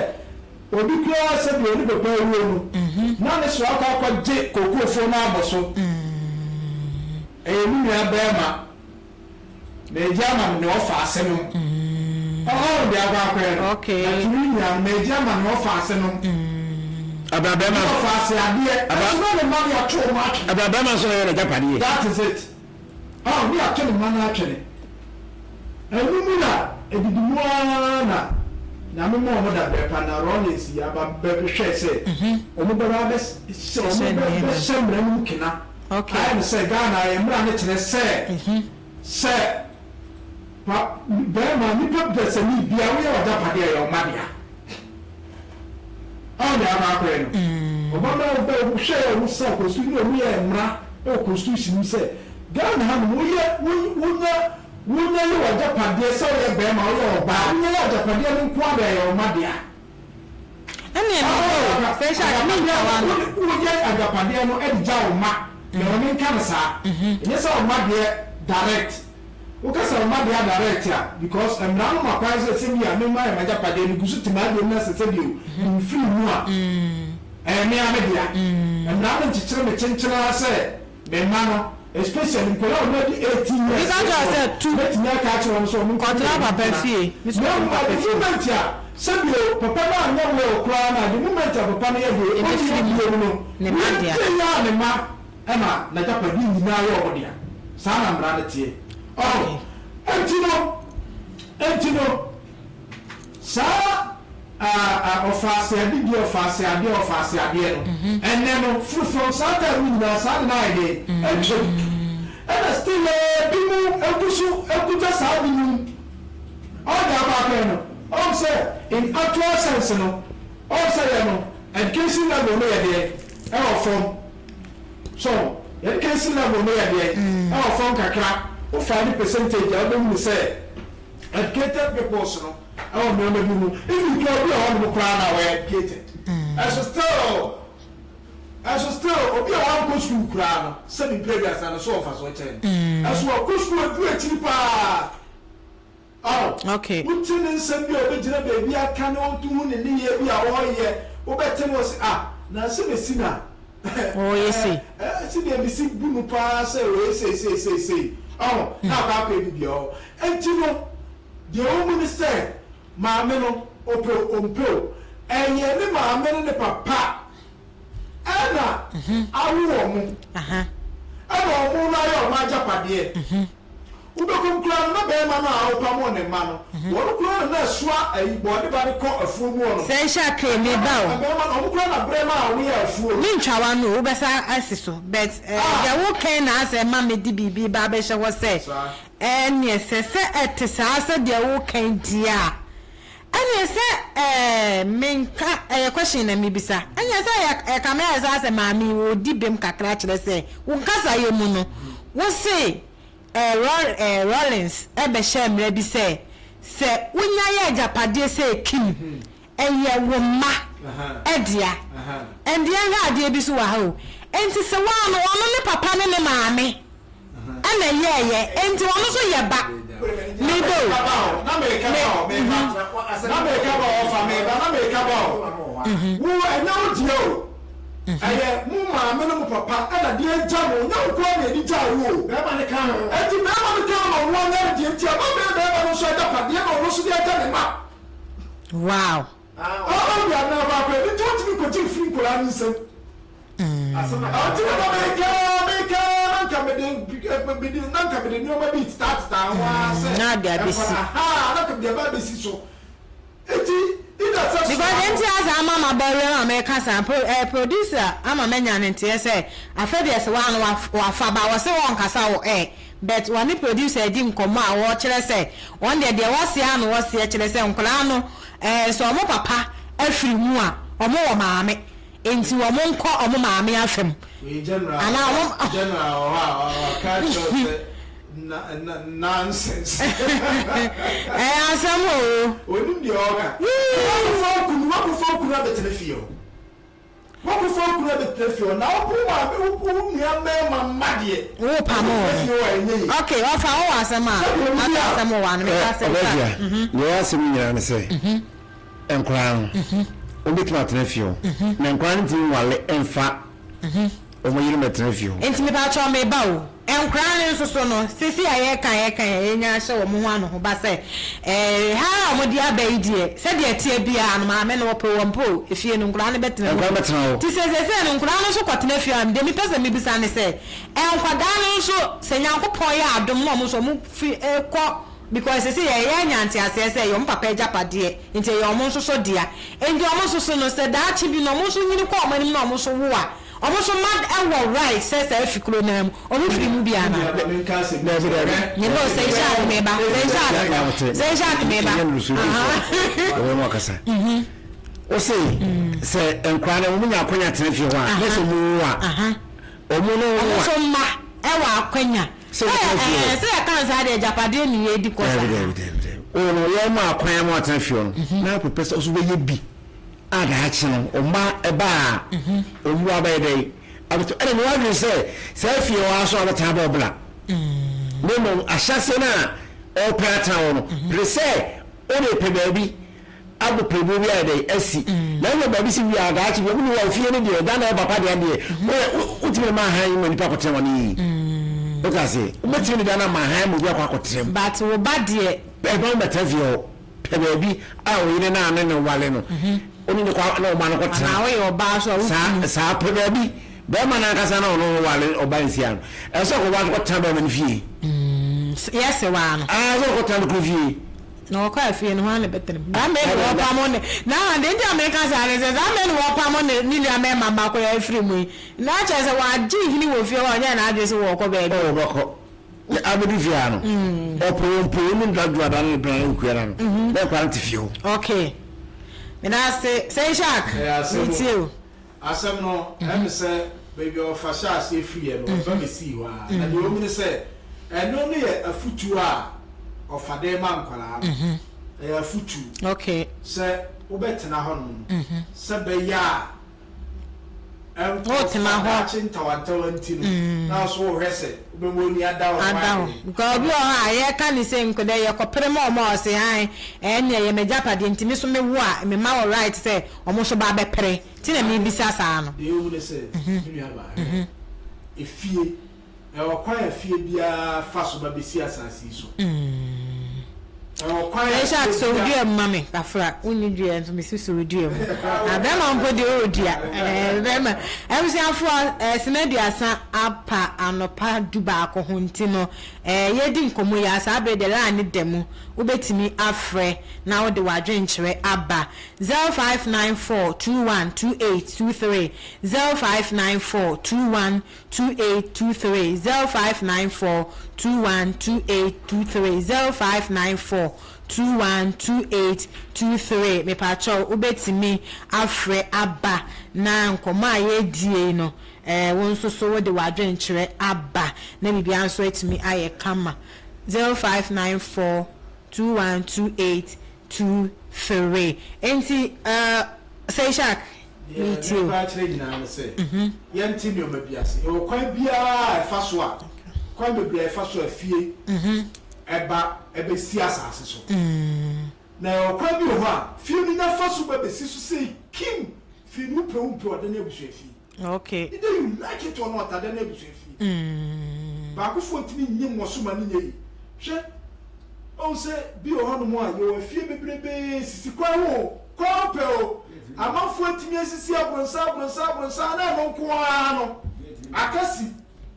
S3: obi koraa sɛdeɛ ɔne papa awuo no, na ne so akɔ akɔgye kookoofoɔ no abɔ so. Ɛyɛ me nua barima. M'agya ama me nea ɔfa ase nom. Ɔhɔho deɛ akɔ akɔyɛ no.
S1: Okay.
S3: Na tumi nua no, m'agya ama nea ɔfa ase nom.
S2: Abra bɛrima.
S3: Nea ɔfa ase adeɛ.
S2: Abra.
S3: Ɛso na ne mma no yɛato wɔn atwene.
S2: Abra bɛrima nso na ɛyɛ n'agyapadeɛ.
S3: That is it. Ɔho ne yɛato ne mma no atwene. Ɛno mu na ɛdidi mu ara na Nyame ma wɔn dabrɛ pa na Rawlings yi aba bɛhwɛɛ sɛ wɔn bɛba abɛhyɛ wɔn bɛhyɛ mmara no mu kena.
S1: Okay.
S3: Ayɛ no sɛ Ghana yɛn mmra no kyerɛ sɛ sɛ pa bɛrima nipa dasani bia woyɛ w'agyapadeɛ a ɛyɛ ɔma dea. Ɔn deɛ akɔ akɔyɛ no. Ɔba ma ɔba ɔmo hwɛ yɛ ɔmo sa constitution ɔmo yɛ mmra ɛwɔ constitution mu sɛ Ghana ha nom woyɛ wonya wonya yɛ w'agyapadeɛ sɛ woyɛ bɛrima woyɛ ɔbaa wonya yɛ agyapadeɛ no nko ara deɛ ɛyɛ ɔma dea.
S1: Ɛnneɛ me o, sɛ hyɛ a, me ntwa w'ano.
S3: Woyɛ agyapadeɛ no de gya wo mma, na ma menka no saa. Ɛnyɛ sɛ wo mma deɛ direct. Woka sɛ wo mma dea direct a, because mmara no ma kwan sɛ sɛbi a me mma yɛ m'agyapadeɛ, megu so te m'adeɛ mu na sɛ sɛbi o, memfiri mu a, ɛyɛ me ara me dea. Mmara no nkyekyere me kyenkyene ara sɛ Me mma no, especially nkwadaa a wɔadi 18 years
S1: Obi ka kyerɛ wo sɛ tu
S3: mɛtumi aka akyerɛ wɔn sɛ wɔn nkɔtena
S1: kɔtena
S3: baabi
S1: papa
S3: ntena.
S1: fie. Me nso
S3: Na
S1: mekɔ
S3: mmom at
S1: papa
S3: the
S1: fie.
S3: moment a sɛdeɛ papa no anyɛ well koraa no a, the moment a papa no yɛ deɛ ɔnni
S1: Ɛbɛfiri mu.
S3: bio no,
S1: Ne mma dea.
S3: wei yɛ a ne mma ɛna n'agyapadeɛ nyinaa yɛ wɔn dea. Saa na mmara no teɛ. Ɔho, enti no, enti no, Saa ɔfaaseade deɛ ɔfaaseadeɛ ɔfaaseadeɛ no ɛnɛ no firi from saa time no nyinaa saa de no ayɛ dɛn atwam ɛna still ebi mu egu so ekuta saa ade no mu ɔde akɔ akɔyɛ no ɔn sɛ in actual sense no ɔn sɛ yɛ no education level no yɛ deɛ. Ɛwɔ fam. So yɛn education level no yɛ deɛn? Ɛwɔ fam kakra. Wo find percentage a wobɛhunu sɛ educated peoples no ɛwɔ nneɛma bi mu. Even koraa obi wɔ hɔnom koraa no a ɔyɛ educated. Ɛso still ɛso still obi a wankɔ sukuu koraa no sɛbi mpere aduasa no so wɔ mfasoɔ kyɛn no. Ɛso wakɔ sukuu aduru akyiri paa. Ao,
S1: Okay.
S3: wote ne nsɛm bi a ɔbɛgyina baabi aka na ɔnto hu ne nneyɛɛ bi a ɔreyɛ, wobɛte no ɔse, ah, na asɛm asi na
S1: Ɔreyɛ sei.
S3: eh, sɛdeɛ mesi bu no paa sɛ ɔyɛ sei sei sei sei, ɔho, na akɔ akɔyɛ biribi a ɔwɔ. Enti no, deɛ ɛwɔ mu ne sɛ, maame no, ɔpɛ o, ɔmpɛ o, ɛyɛ ne maame ne ne papa ɛna awo wɔn, ɛna wɔn no ayɛ wɔn agyapadeɛ. Wobɛkɔ mu koraa no, na barima no a ɔrepamoo ne mma no, wɔn koraa na na ɛsoa ayi, bɔɔde ba no kɔ afuo mu hɔ no.
S1: Sɛ nhyɛ kee me ba o.
S3: Mmarima no, wɔn koraa na berɛ maa wɔyɛɛ afuo no.
S1: Me ntwa w'ano o, wobɛsa asi so but eh, deɛ wo kɛn na asɛ ma me de biribi ba abɛhyɛ hɔ sɛ ɛneɛ sɛ sɛ ɛte saa sɛ deɛ wo kɛn deɛ a Ɛneɛ sɛ ɛɛ menka ɛyɛ question na mebisa ɛneɛ sɛ ɛyɛ ɛkame ayɛ sɛ asɛ maame yi ɔredi bem kakra kyerɛ sɛ wo nkasayɛ mu no wo se ɛɛ Rɔ ɛɛ Rawlings ɛbɛhyɛɛ mmara bi sɛ sɛ wonya yɛ agyapadeɛ sɛ Kim ɛyɛ wo mma ɛdea ɛndeɛ nhwɛ adeɛ bi so wɔ ha o ɛnti sɛ woa no ɔno ne papa ne ne maame ɛna ɛyɛɛyɛ enti ɔno nso yɛ ba me ba o
S3: Na meka ba o, me ba. Na meka ba o, ɔfa me ba. Na meka ba o. Wo, ɛnyɛ wo deɛ o. Ɛyɛ mo maame ne mo papa ɛna de agya mo. Ɛnyɛ wo nko ara na yɛde gyaa wo o. Bɛrima no ka ho. Enti bɛrima no ka ho na ɔno anya ne deɛ. Nti ɛba bɛyɛ bɛrima no nso agyapadeɛ na ɔno nso de agya ne mma.
S1: Wow.
S3: Ɔɔ, deɛ anaa baako, ɛno nti wontumi nkɔgye mfiri nkwadaa no nsam. Ɔnti na na meka meka na nka mede mede na nka mede nneɛma bi tetaatetaa ho ara sɛ
S1: Na ade abɛsi.
S3: nkwadaa ha na nka mede aba abɛsi so. Eti either sɛ
S1: Because
S3: soa
S1: nti
S3: no.
S1: asa ama maba awura mu a meka saa pro eh, producer ama manya ne nteɛ sɛ afei deɛ sɛ waa no wafa ba wɔse wɔnkasa wɔ air but wɔne producer adi nkɔmmɔ a wɔkyerɛ sɛ wɔn deɛ deɛ wɔseɛ ano wɔseɛ kyerɛ sɛ nkwadaa no eh, sɛ wɔn papa afiri mu a wɔn wɔ maame Enti wɔn nkɔ wɔn maame afa mu.
S3: Wei general
S1: Anaa
S3: wɔ
S1: wɔn.
S3: hɔ general wɔ hɔ a ɔka akyerɛ wo sɛ na na nonsense.
S1: Ɛyɛ asɛm oo.
S3: Onim deɛ ɔreka.
S1: Yii.
S3: Wakɔfa wo kunu wakɔfa wo kunu abɛtena fie hɔ. Wakɔfa wo kunu abɛtena fie hɔ na wo wo maame wo wo nua mmarima mma deɛ.
S1: Wo pamo
S3: Wɔbɛtena
S1: wɔn.
S3: fie hɔ a ɛnyɛ yie.
S1: Okay ɔfa wo wɔ asɛm a.
S3: Sɛdeɛ obi
S1: Asa
S3: a.
S1: asɛm wɔ ano meka sɛ.
S2: Ɔbɛfia deɛ ɛyɛ asɛm nyinaa ne sɛ. Nkwadaa no, wɔbɛtumi atena fie hɔ. Na nkwadaa no ntumi nwale mfa wɔn yere mmɛtena fie hɔ.
S1: Nti mepakyɛw meba o, nkwadaa no nso so no, seesei a yɛreka a yɛreka yi a yɛanya ahyɛ wɔn ho anohoba sɛ ɛɛ ha a wɔde aba yi deɛ, sɛdeɛ ɛteɛ biara no, maame no ɔpɛ o ɔmpɛ o, efie no nkwadaa no bɛtena mu.
S2: Nkwadaa no bɛtena hɔ.
S1: Nti sɛ seesei no nkwadaa no nso kɔtena fie a, deɛ mepɛ sɛ mebisa ne sɛ, nkwadaa no nso sɛ Nyankopɔn yɛ adom na wɔn nso wɔfi kɔ Because sesei yɛyɛ anya nteaseɛ sɛ ɛyɛ ɔmo papa agyapadeɛ nti ɛyɛ ɔmo nso so dea. Nti ɔmo nso so no sɛ daakye bi no ɔmo nso nyini kɔ ɔmo anim na ɔmo nso wo a, ɔmo nso mma wɔ right sɛ saa fi kuro no ara mu ɔmo firi mu bi anaa?
S2: Dabi dabi.
S1: Me ba o sɛ nhyɛ ade me ba sɛ nhyɛ ade sɛ nhyɛ ade me ba.
S2: Nyɛ no so bi so. Ɔbɛma mu akasa. Wo se sɛ nkwadaa no wɔn nya akwanya tena fie hɔ a na sɛ wɔn wo a wɔn no wo
S1: Ɔmo
S2: a.
S1: nso mma ɛwɔ akwanya.
S2: Sɛ wotena fie hɔ.
S1: Ɛɛ sɛ yɛka no saa deɛ agyapadeɛ ne yɛredi kɔ saa.
S2: Dabi dabi dabi dabi. Wo no yɛn ma akwan ama watena fie hɔ no na wopɛpɛ sɛ ɔso bɛyɛ bi a daakye no ɔma ɛba a ɔmu abɛyɛ dɛ abɛtɔ ɛna ne wadwene sɛ saa fie hɔ aso abɛtena bɔ ɔbla na mmom ahyɛse no a ɔpɛ atena hɔ no pere sɛ wode pɛ baabi Abɔ pirebuo bi ayɛ dɛn asi na ɛnyɛ baabi sɛ wia daakye bi ɔmo ne wɔ fie no deɛ dan na ɛyɛ papa deɛ deɛ woyɛ wotumi de ma ahan ma nipa akɔtena wɔn yie wote ase wobɛtumi de dan ama ahan ma obi akɔ akɔtena mu.
S1: But wo ba deɛ.
S2: Ɛba wo bɛtena fie hɔ pɛ baabi a wo yere no a ne ne wale no wo ne ne kɔ na ɔma no kɔtena.
S1: Anaa woyɛ ɔbaa so a wo
S2: saa saa pɛ baabi bɛrima no ankasa na ɔno wale ɔba nsia no ɛsɛ ɔkɔ kɔtena bɛrima no fie.
S1: Yɛse waa no.
S2: Ah ɛsɛ ɔkɔtena no kuro fie.
S1: Na ɔkɔ afie no, hwan na ɛbɛtena mu? Saa mmɛ na wɔpamo ne, na deɛ nti a meka saa ne sɛ, saa mmɛ na wɔpamo ne ne nua mmarima mma koraa afiri mu yi, na kyerɛ sɛ wɔagye nhini wɔ fie hɔ a ɔnyɛɛ n'adwene sɛ wɔrekɔ baabi.
S2: Oh, ɔbɛkɔ. Ne abɛdu fie ha no, ɔpɛ o ɔmpɛ o, ne ndadwoada ne ne bena ne okuada no, na nkwadaa no te fie hɔ.
S1: Okay. Meda ase. Senshark,
S3: Ɛyɛ asɛm o.
S1: metie o.
S3: Asɛm no, ɛyɛ me sɛ baabi a ɔfa hyɛɛ aseɛ firiiɛ no, ɔba bɛsii hɔ ara. Na deɛ ɛwɔ mu ne sɛ, ɛno no yɛ afotuo a ɔfa de rema nkwadaa no. Ɛyɛ afotuo sɛ wobɛtena hɔnom no, sɛ ɛbɛyɛ a
S1: Wotena
S3: ɛnkɔfa
S1: hɔ.
S3: daakye ntawantawa nti no, na wo nso wohwɛ sɛ wobɛma w'ani ada hɔ
S1: Ada
S3: ayɛ
S1: hɔ.
S3: dɛn.
S1: Because obi wɔ hɔ a, yɛka ne sei nko dɛ yɛkɔpere ma wɔn a ɔse ae, ɛnneɛ ɛyɛ m'agyapadeɛ nti me nso mewo a, mema wɔ right sɛ wɔn nso ba bɛpere. Nti na mebisa saa no.
S3: Deɛ ɛwɔ mu ne sɛ, me nuabaa, hwɛ, efie, ɛwɔ kwan a fie biara fa so ba bɛsi asase yi so. Ɛwɔ kwan a
S1: Isaac
S3: fie
S1: sɔ wo
S3: biara.
S1: dua mu ma me, Kafra. Wonni dua nso mesi sɔ wo dua mu. Na bɛrima mpo deɛ ɔwɔ dua. Ɛɛ bɛrima. Abusuafoɔ, ɛɛ sima aduasa apa anɔpa dubaako ho nti no, ɛɛ yɛredi nkɔmmɔ yi ara, saa berɛ deɛ line no da mu. Wobɛtumi afrɛ na wode w'adwenkyerɛ aba. 0594 21 28 23, 0594 21 2823 0594 21 2823 0594 21 2823 Mepakyɛw wobɛtumi afrɛ aba na nkɔmmɔ a yɛredie yi no eh, wo nso so wode w'adwenkyerɛ aba na biribiara nso atumi ayɛ kama 0594 21 2823 Enti eh, Seishak
S3: Deɛ
S1: meretie o.
S3: merepɛ akyerɛ nyinaa ne sɛ, yɛnte nneɛma bi ase. Yɛwɔ kwan biara a ɛfa so a, kwan bebree a ɛfa so a fie ba bɛsi asase so. Na yɛwɔ kwan bi wɔ hɔ a, fie no nya fa so ba bɛsi so sei kim, fie no wopɛ wompɛ ɔda ne abusua fie.
S1: Okay.
S3: Either you like it or not, ada ne abusua fie. Baakofoɔ ntumi nnye mmɔ so ma no nyɛ yie. Hwɛ, woahu sɛ bi wɔ hɔnom a, yɛwɔ afie bebrebee sisi kwan ho o, kwan ho pɛ o. Amanfoɔ atumi asisi abronsan abronsan abronsan na ɛno nko ara no aka si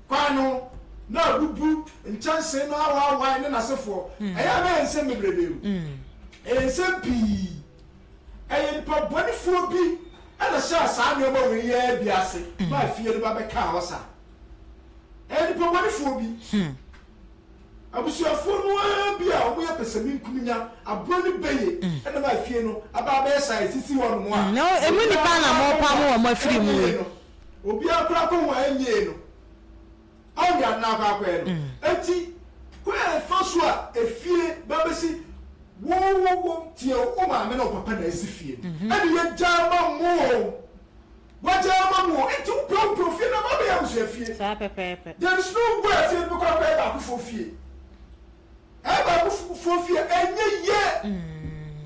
S3: kwan no ho na abubu nkyɛnsee no awaawae ne n'asefoɔ. Ɛyɛ a na ɛyɛ nsɛm bebrebe o. Ɛyɛ nsɛm pii. Ɛyɛ nnipa bɔnefoɔ bi na ɛhyɛɛ saa nneɛma wei yi ara bi ase maa fie no ba bɛkaa hɔ saa. Ɛyɛ nnipa bɔnefoɔ bi. Abusuafoɔ no ara bi a wɔyɛ pɛsɛmenkominya, aboa no bɛye na ma fie no aba abɛyɛ saa a ɛsisi hɔ nom a,
S1: Na emu nnipa
S3: obiara
S1: na
S3: koraa kɔ
S1: morepamo
S3: ho a
S1: wɔn afiri mu
S3: ɛnyɛ
S1: yi.
S3: no. Obiara koraa kɔ ho a ɛnyɛ yie no. Ɔn deɛ ade no akɔ akɔyɛ no. Enti kwan a ɛfa so a efie ba bɛsi, wo wo wo tie o, wo maame ne wo papa na asi fie no, ɛne yɛgyaa ma mo o. Wagya ama mo o, enti wopɛ wopɛ ofie no ama abɛyɛ abusua fie.
S1: Saa pɛpɛɛpɛ.
S3: There is no way afie no bɛkɔ akɔyɛ baakofoɔ fie. Ɛyɛ baakofoɔ fie a, ɛnyɛ yie.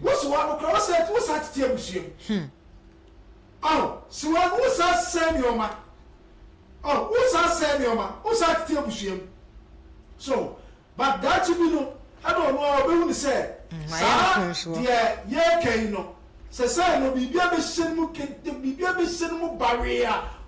S3: Wo si hɔ ano koraa, wo san wo san tete abusua mu. Ɔho, si hɔ ano, wo san sɛe nneɛma. Ɔho, wo san sɛe nneɛma, wo san tete abusua mu. So, But daakye bi no ɛna ɔno ara ɔbɛhu no sɛ saa deɛ yɛreka yi no sɛsɛɛ no biribi abɛhyɛ no mu kente biribi abɛhyɛ no mu bawee a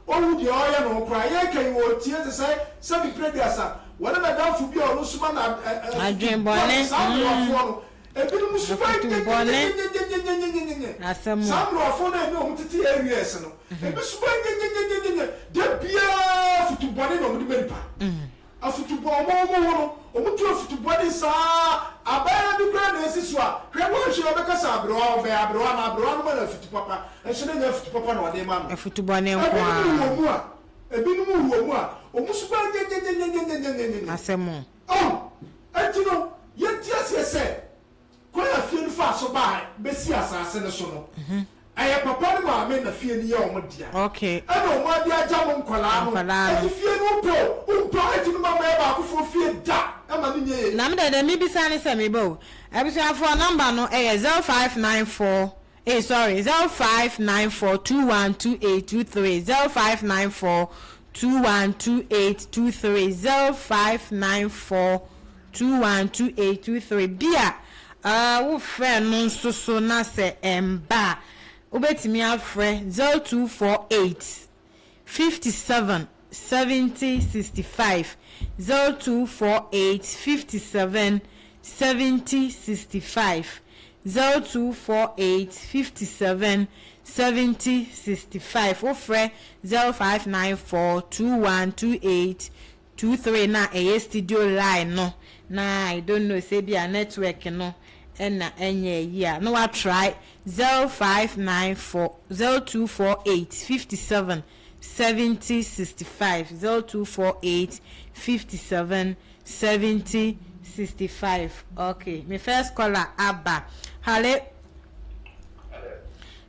S3: ɔhu deɛ ɔreyɛ ne ho koraa yɛreka yi ɔretie sɛsɛɛ sɛ mprɛ aduasa wɔne n'adamfo bi a ɔno nso ma no afutu bɔne saa mmerewafoɔ no ebinom suban nyenyenyenyenyenyenyenyenyenye saa mmerewafoɔ no a ɛne wɔn tete areas no ebi suban nyenyenyenyenyenye da biara afutu bɔne na wɔde ma nipa. Afutubɔ, wɔn a wɔwɔ no, wɔtu afutubɔ ne saa abaayewa bi koraa na esi so a, hwɛ, woanhwɛ a wobɛka sɛ aberewa, ɔbɛn aberewa no, aberewa no ma no afutu papa, nso na ɛnyɛ afutu papa na ɔde rema no.
S1: Afutubɔne nko
S3: Ebinom
S1: ara.
S3: wɔ mu a, ebinom wɔ mu a, wɔn suban nyenyenyenyenyenyenyenyenye.
S1: Asɛm o.
S3: Oh, enti no, yɛnte aseɛ sɛ, Kwan a fie no faa so bae besii asase no so no, ɛyɛ papa ne maame na fie no yɛ wɔn dea. Ɛna wɔn ade agya mo nkwadaa no. Enti fie no wopɛ o, wompɛ o, ɛtumi ma moyɛ baakofoɔ fie da ma no nyɛ yie.
S1: Na me deɛ deɛ mebisa ne sɛ meba o abusuafoɔ number no ɛyɛ 0594 eh sorry 0594 212823 0594 212823 0594 212823 Bi a wofrɛ no nso so na sɛ ɛmba a, wobɛtumi afrɛ 0248 57 70 65, 0248 57 70 65, 0248 57 70 65. Wofrɛ 0594 2128 23 na ɛyɛ studio line no na I don't know sɛ ebia network no. na ɛnyɛ ayi a na wa try 0594 0248 57 70 65 0248 57 70 65 ok me first caller aba hale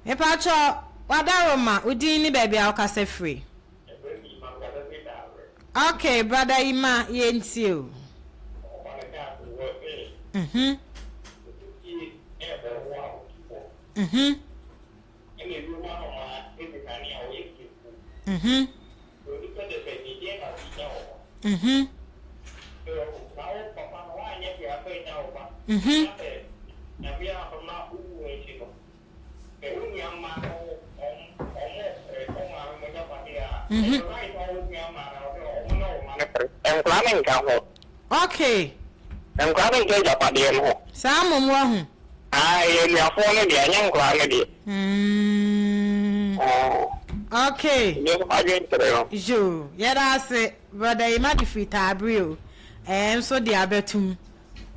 S1: mepakyɛ wadaroma wo din ne baabi a wokasa firi. Ok brother Ima yɛntie o. Mhm. Mhm. Mhm. Mhm. Mhm.
S6: Sɛ wo nua mma no wɔn wɔn pere wo maame mo agyapadeɛ a, ɛyɛ right ma wo nua mma no sɛ wɔn ne wo mma no pere. Nkwadaa no nka ho.
S1: Okay.
S6: Nkwadaa no nka agyapadeɛ no ho.
S1: Saa mmom wahu.
S6: Ah, ɛyɛ anuafoɔ no deɛ, ɛnyɛ nkwadaa no deɛ.
S1: Mm. Okay.
S6: Ɛnyɛ nso adwene kyerɛ no.
S1: Yoo, yɛda ase, brother Emma de firi Taabere o. Ɛɛ nso de abɛtum.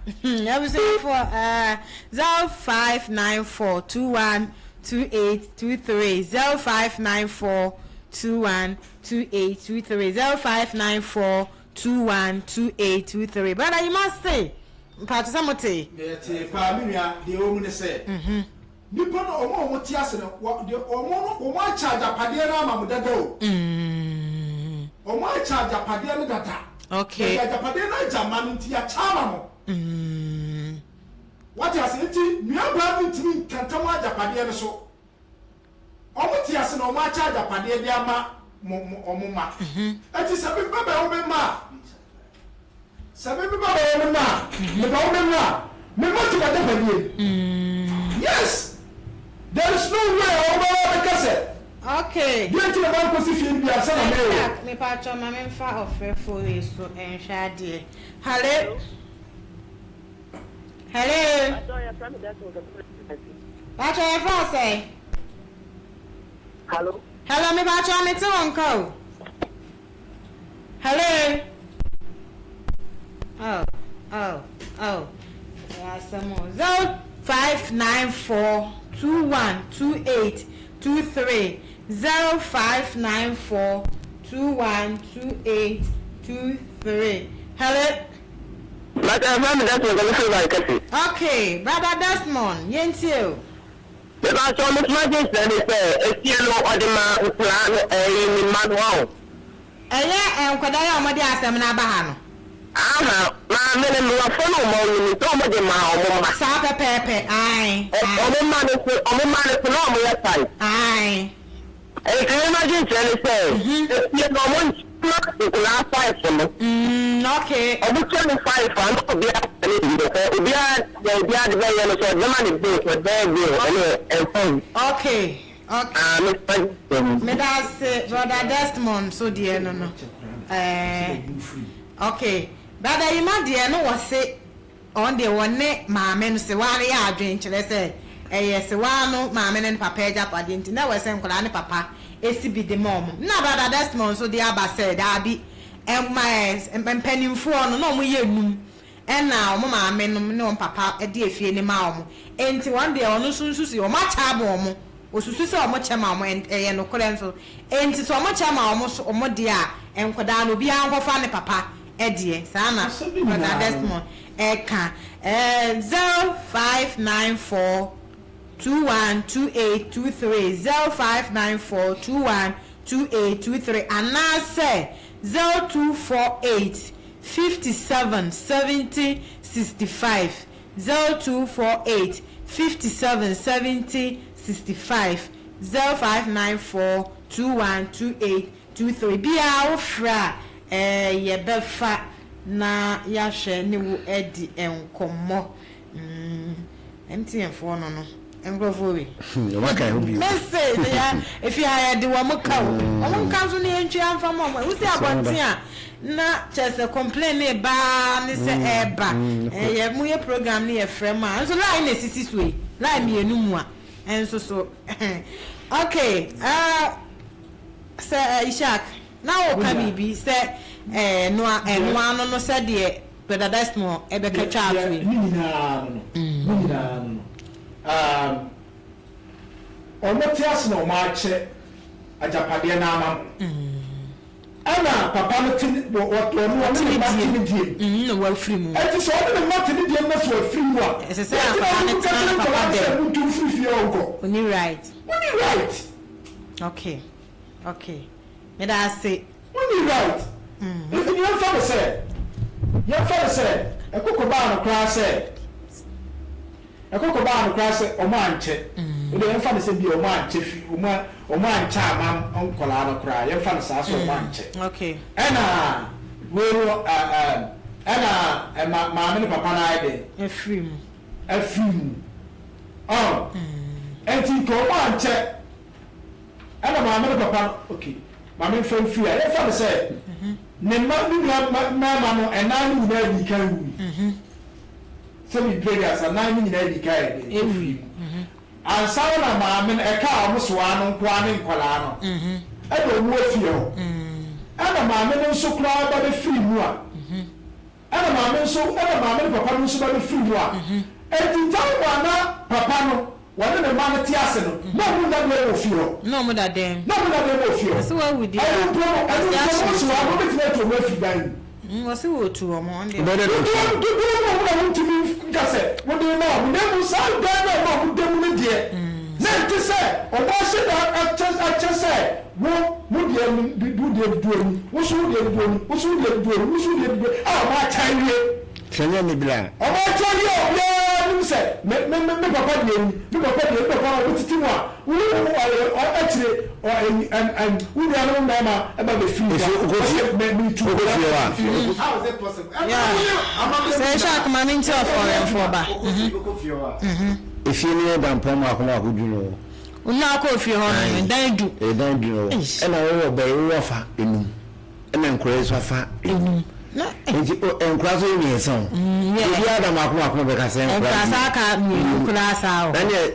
S1: Abusuafoɔ ɛɛ 0594 21 28 23 0594 21 28 23 0594 21 28 23 Brother you must say mpakyɛ sɛ mo te.
S5: Yɛte paa me nua deɛ ɛwɔ mu ne sɛ nipa no wɔn a wɔn te ase no wɔ deɛ wɔn no wɔn akyɛ agyapadeɛ no ama mo dada o wɔn akyɛ agyapadeɛ no dada.
S1: Okay.
S5: Yɛde agyapadeɛ no agya mma no nti yɛakyɛ ama mo. Wate ase? Nti nuabaa bi ntumi nkantam agyapadeɛ no so. Wɔn te ase na wɔn akyɛ agyapadeɛ de ama mo mo wɔn mma. Eti sɛ me ba bɛwo me mma a, sɛ me ba bɛwo me mma a, me bɛwo me mma a, me mma te m'agyapadeɛ mu. Yes! There is no way a wɔbɛba abɛka sɛ.
S1: Okay.
S5: Deɛ nti na mankɔsi fie no bi ansa na me
S1: Isaac, mepakyɛw ma memfa ɔfrɛfoɔ wei so nhwɛ adeɛ. Hello? Hello? Pakyɛw yɛfrɛ wo sɛn?
S6: Hello?
S1: Hello, mepakyɛw mete wo nka o. Hello? Oh, oh, oh. Ɛyɛ asɛm o. 0594 21 28 23 0594 21 28 23. Hello?
S6: But ɛfrɛ me Desmond kɔmi firi Bari kɛse.
S1: Okay, brother Desmond, yɛntie o.
S6: Mepa kyɛw me soma gye ne sɛ efie no ɔde ma nkwadaa no ɛyi ne mma no ɔho.
S1: Ɛyɛ nkwadaa yi a wɔde asɛm no aba ha no.
S6: Aha, maame no mmewafo no wɔn nim sɛ wɔn de maa wɔn mma.
S1: Saa pɛpɛɛpɛ, ae, ae.
S6: Wɔn mma no so, wɔn mma no so na wɔn yɛ five.
S1: Ae.
S6: Nti me ma dwenkyerɛ ne sɛ, efie no wɔn nkyɛ ma nkwadaa five no.
S1: Mm, okay.
S6: Wɔn kyɛ no five a, na obiara afa ne deɛ, sɛ obiara, deɛ obiara de bɛyɛ no, sɛ ɔde bɛma ne bill, sɛ ɔde bɛyɛ bill, ɛno ɛmfa ho.
S1: Okay. Ok.
S6: Ah me fa gyesɛ.
S1: Medase brother Desmond so deɛ no no eh ok brother Yima deɛ no wɔse ɔn deɛ wɔne maame no sewaa no yɛ adwen kyerɛ sɛ ɛyɛ sewaa no maame ne ne papa agyapadeɛ nti na ɛwɔ sɛ nkwadaa ne papa si bi de ma ɔmo na brother Desmond nso de aba sɛ daabi ɛma ɛ mpanimfoɔ no na ɔmo yɛ num ɛna wɔn maame nom ne wɔn papa de efie no maa wɔn, enti wɔn deɛ ɔno nso nsusuiɛ, wɔn akyɛ ama wɔn, ɔsusu sɛ wɔn kyɛ ma wɔn, ɛyɛ nokorɛ nso, enti sɛ wɔn kyɛ ma wɔn nso wɔn deɛ a, nkwadaa no obiara nkɔfa ne papa deɛ, saa na
S3: Asɛm no
S1: Brɔda
S3: nyinaa no.
S1: Desmond ɛka, ɛɛ, 0594 21 28 23, 0594 21 28 23, anaasɛ 0248 57 70 65 0248 57 70 65 0594 21 28 23 Biaa wo frɛ a eh yɛbɛfa na yɛahwɛ ne wo adi nkɔmmɔ mm MTN foɔ no no nkurɔfoɔ wei.
S2: Wɔn aka ɛho bio.
S1: Mese sɛ ya efi ha yɛde wɔn ka o. Wɔn nka nso ne yɛntwa mfa ma wɔn. Wosi abɔnten a na kyerɛ sɛ complain ne ba ne sɛ ɛɛba. Ɛyɛ mo yɛ program ne yɛ frɛ mo a nso line na esisi so yi line mmienu mu a nso so okay uh, sɛ uh, Ishak na wɔka biribi sɛ ɛnoa ɛnoa no no sɛdeɛ Brother Desmond ɛbɛka twa ato yi.
S3: Ne nyinaa no no. Ne nyinaa no no, um, wɔte ase na wɔakyɛ agyapadeɛ no ama mo. Ɛna papa no te ne, wɔ, wɔ, ɔno ɔne ne mma te ne deɛ mu.
S1: Na wafiri mu.
S3: Ɛnti sɛ ɔne ne mma te ne deɛ mu na sɛ wafiri mu a,
S1: Ɛsɛ sɛ
S3: deɛ nti na
S1: akwadaa no
S3: wotumi ka
S1: tena
S3: kyerɛ
S1: ne papa
S3: nkwadaa no sɛ
S1: dɛm.
S3: montu mfiri fie hɔ nkɔ?
S1: Ɔnni right.
S3: Wonni right.
S1: Okay, okay. Meda ase.
S3: Wonni right. Nti no yɛmfa no sɛ, yɛmfa no sɛ ɛkoko baa no koraa sɛ, ɛkoko baa no koraa sɛ ɔmo ankyɛ. Wodeɛ yɛmfa no sɛ bi a ɔmo ankyɛ fi, ɔmo a, ɔmo ankyɛ ama nkɔlaa no koraa, yɛmfa no saa sɛ ɔmo ankyɛ.
S1: Okay.
S3: Ɛna wei no ɛ ɛ ɛna ɛma maame ne papa no ayɛ dɛn?
S1: Afiri mu.
S3: Afiri mu. Ɔn. Nti nka ɔmo ankyɛ. Ɛna maame ne papa no, ok, ma memfa mfiri a, yɛmfa no sɛ ne mma, ne nua mmarima no nnan no nyinaa dii kan wui. Sɛ mempere aduasa, nnan no nyinaa dii kan yɛ dɛn? Ɛfirii mu. Ansa na maame no, ɛkaa wɔn soaa no nko ara ne nkwadaa no, ɛna wɔn wɔ fie hɔ. Ɛna maame no nso koraa ba bɛfirii mu a, Ɛna maame nso, ɛna maame ne papa no nso ba bɛfiri mu a, enti time a na papa no, wɔne ne mma no te ase no, na wɔn nna dɛn wɔ fie hɔ?
S1: Na wɔn da dɛn?
S3: Na wɔn nna dɛn wɔ fie hɔ?
S1: Wɔse wawu deɛ a,
S3: Ɛno mpo no, ɛno
S1: wɔse
S3: mpo no,
S1: ahye
S3: wɔn so
S1: nsuo.
S3: a, wɔbɛtumi atu wɔn afiri dan mu.
S1: Wɔse wɔtu wɔn, wɔn deɛ.
S2: Wobɛyɛ dɛn na
S3: Dodoɔ
S2: wɔatu wɔn?
S3: dodoɔ no wɔn na wɔntumi nka sɛ wode rema wɔn, na mmom saa dan no a na wɔda mu no deɛ, na ɛnte sɛ wɔahyɛ da akyɛ akyɛ sɛ Wo, wo deɛ no, wo deɛ dodoɔ ni, wo nso wo deɛ dodoɔ ni, wo nso wo deɛ dodoɔ ni, wo nso wo deɛ dodoɔ ni, a wɔakyɛ awie.
S2: Sɛ ɛnyɛ ne bere a.
S3: Wɔakyɛ awie a obiara nim sɛ me, me, me, me papa deɛ ni, me papa deɛ, me papa no, wɔtete mu a, wo, wo, ɔyɛ, ɔ, akyire, ɔ, ɛyi, ɛm, ɛm, wo nuanom mmarima ba bɛfiri hɔ
S2: Efi,
S3: a,
S2: wokɔ fie,
S3: wɔsɛ, me, metu
S2: wokɔ
S3: obiara
S2: fie hɔ a.
S3: firi fie.
S5: How is it possible?
S1: Yeah. Sɛ ɛhyɛ akoma no nti ɔfɔrɛmfoɔ ba.
S2: Efie no yɛ dampɔn mmaako mmaako du no wɔ.
S1: Wo na akɔ fie hɔ nom, dan du.
S2: Ae, dan du no wɔ. Ɛna wowɔ bɛyɛ wowɔ afa enum, ɛna nkwadaa yi nso afa enum. Nti o nkwadaa nso yɛ mmiɛnsa o. Obiara da mmaako mmaako bɛka sɛ nkwadaa
S1: Nkwadaa saa ka mmienu koraa saa o.
S2: Na neɛ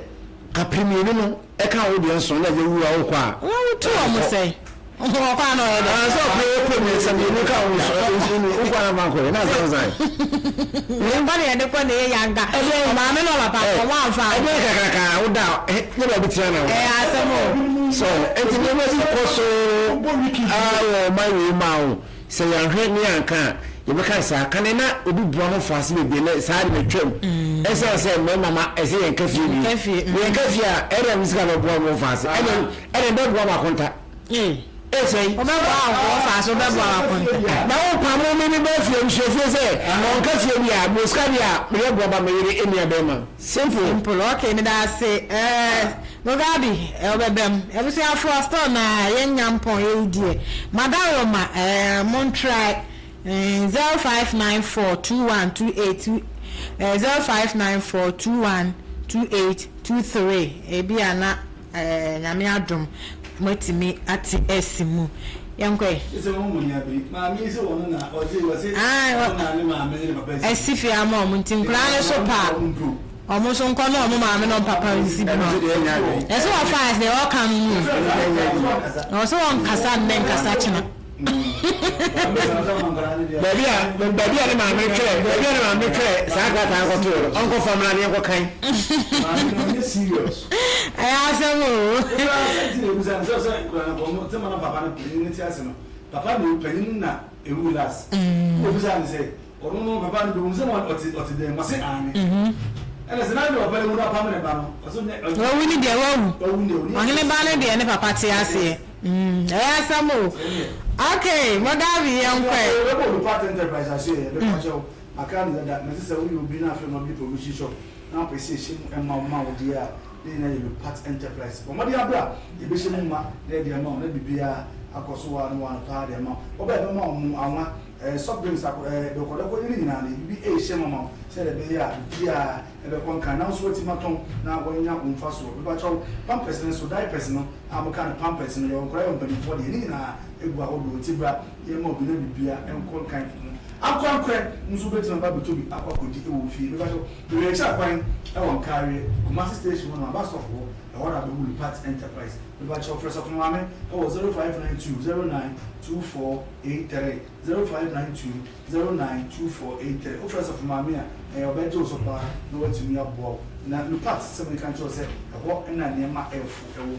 S2: kapere mmienu no ɛka wo deɛ nson na ɛyɛ wu a wokɔ a.
S1: Wotu wɔn sɛn? Ɔkɔ a na ɔyɛ dɛ.
S2: Ah, sɛ ɔpɛ yɛ kɔ mmiɛnsa mmienu ka wo nso nso no wokɔ a na fa nkɔ yɛ na asɛm san.
S1: Yɛmfa ne yɛde kɔ na ɛyɛ yanka. Ɔmaame na ɔpapa ɔmo amfa.
S2: Ɛdeɛ kakraka woda nyɛ baabi tena na wo.
S1: Ɛyɛ asɛm o.
S2: So nti nneɛma bi kɔ so a wɔ ɔman wei mu a o sɛ yɛanhwɛ ne yɛanka a yɛbɛka saa kane na obi boa ho fa ase bebree na saa de bɛtwam ɛsiane sɛ mmarima ma ɛsɛ yɛnka fie bi yɛnka fie a ɛdɛ me sika bɛboa mo fa ase ɛne ɛne bɛboa ma akonta Ɛsɛn.
S1: Wobɛboa wo nkoa fa so wobɛboa w'akonta.
S2: Na wo pa mo me me ba fie nhyɛ fie sɛ ɔnka fie bi a mo sika bi a meyɛ boa ba me yere nua bɛrima simple.
S1: Simple ok meda ase eh Mugabe eh wobɛba mu abusuafoɔ still na yɛn nya mpɔn yɛyi deɛ madaroma eh mon try eh 0594 21 28 2 eh 0594 21 28 23 ebi a na Eh Nyame adom moatumi ate asi mu. Yɛnkɔ ɛ.
S5: Sɛ wɔn mu ni abiri. Maame yi sɛ wɔn na ɔgye ɔse ɔno na ne maame ne ne papa asi.
S1: Asi fie ama wɔn nti nkoraa no so pa a wɔn nso nkɔ ne wɔn maame ne wɔn papa nsi bi ma. Ɛsɛ wɔfa deɛ ɔka no no o. Ɛwɔ sɛ wɔnkasa nnɛ nkasa kyena.
S2: Baabi a baabi a ne maame twerɛ baabi a ne maame twerɛ saa krataa no kɔtoo no ɔnkɔ fa mmra ne yɛnkɔ kan.
S1: Ɛyɛ asɛm o.
S5: Papa na panyin na ewu last. Obisa ne sɛ ɔno no papa no bɛhu sɛ na ɔte ɔte dɛn ɔse aane. Ɛna sɛ na ne papa no wu na ɔpam ne ba no ɔse
S1: Wawu ne deɛ wawu. Ɔhene ba no deɛ ne papa te aseɛ. Mm ɛyɛ asɛm o. Okay Mugabe yɛnkɔ ɛ.
S5: Yɛbɛbɔ obi part enterprise ase ɛ yɛbɛka kyerɛ wo akra ne dada mese sɛ woyɛ obi na afei na ɔbue provision shop na wopɛ sɛ yɛhyɛ mu ma wo ma wo deɛ a ne nyinaa yɛ Lupat enterprise bɔ mmɔden abra yɛbɛhyɛ mu ma na yɛde ama wo na biribiara akɔ so waa ne waa no paa de ama wo wɔba yɛbɛma wo mo anwa ɛɛ soft drinks akɔ ɛɛ dɔkɔdɔkɔ ne nyinaa no yɛde bi ɛrehyɛ mu ama wo sɛdeɛ ɛbɛyɛ a biribiara ɛbɛkɔ nkan na wo nso woatumi atɔn na woanya wo mfasoɔ mepakyɛw pampers no nso diapers no a mo ka no pampers no yɛwɔ nkwadaa yɛwɔ mpaninfoɔ deɛ ne nyinaa egu ahodoɔ nti bra yɛn ma obi na bibia nkɔ nkan mu. Ankorankorɛ nso wobɛtumi aba abɛtɔ bi akɔ akɔdi wɔ wo fie. Mepakyɛw, baabi a yɛkyerɛ kwan wɔ Nkaareɛ, Kumasi station hɔ nom, bus stop hɔ, ɛhɔ na wobɛhu Lupat Enterprise. Mepakyɛw, frɛ Sɔfo Maame wɔ 0592 09 2483, 0592 09 2483. Wofrɛ Sɔfo Maame a, ɛɛ ɔbɛgye wo so paa na watumi aboa wo. Na Lupat, sɛ meka nkyerɛ wo sɛ ɛhɔ na nneɛma ɛfo wɔ.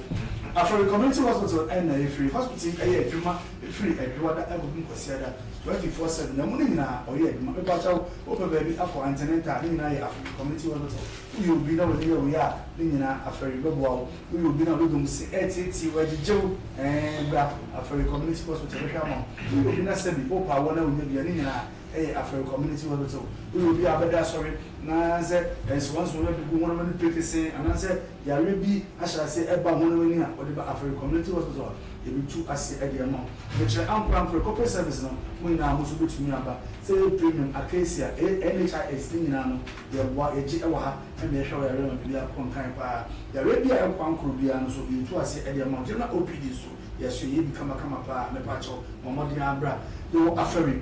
S5: Afɔre Community Hospital na ɛfiri. Hospital yi yɛ adwuma firi Adwoada kɔpem Kwasiada. 24/7 na mu no nyinaa ɔyɛ adwuma mepakyɛw wopɛ baabi akɔ antenatal ne nyinaa yɛ afɛri community hospital woyɛ obi na w'ani yɛ wo ya a ne nyinaa afɛri bɛboa wo woyɛ obi na wododom se ɛreteetee wo ɛgyegye wo ɛɛ bra afɛri community hospital bɛhwɛ ama wo woyɛ obi na sɛbi wopɛ awɔ na wonya bi a ne nyinaa ɛyɛ afɛri community hospital woyɛ obi a wobɛda asɔre na sɛ nsowansowa bi gu honam ani pekesee anaasɛ yareɛ bi ahyɛ aseɛ ɛba honam ani a wode ba afɛri community hospital a yɛbɛtu aseɛ de ama wo. Mekyerɛ ankorankorɛ corporate service no, mo nyinaa mo nso bɛtumi aba. Sɛ ɛyɛ premium, acacia, ɛyɛ NHIS, ne nyinaa no yɛboa, yɛgye wɔ ha ma yɛhwɛ wo yareɛ ma biribiara kɔ nkan pa ara. Yareɛ biara a ɛnkɔ ankoro biara no nso yɛtu aseɛ de ama wo. General OPD nso yɛso yɛyɛ bi kamakama pa ara. Mepakyɛw bɔ mmɔden ara bra. Yɛwɔ Afari,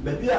S5: baabi a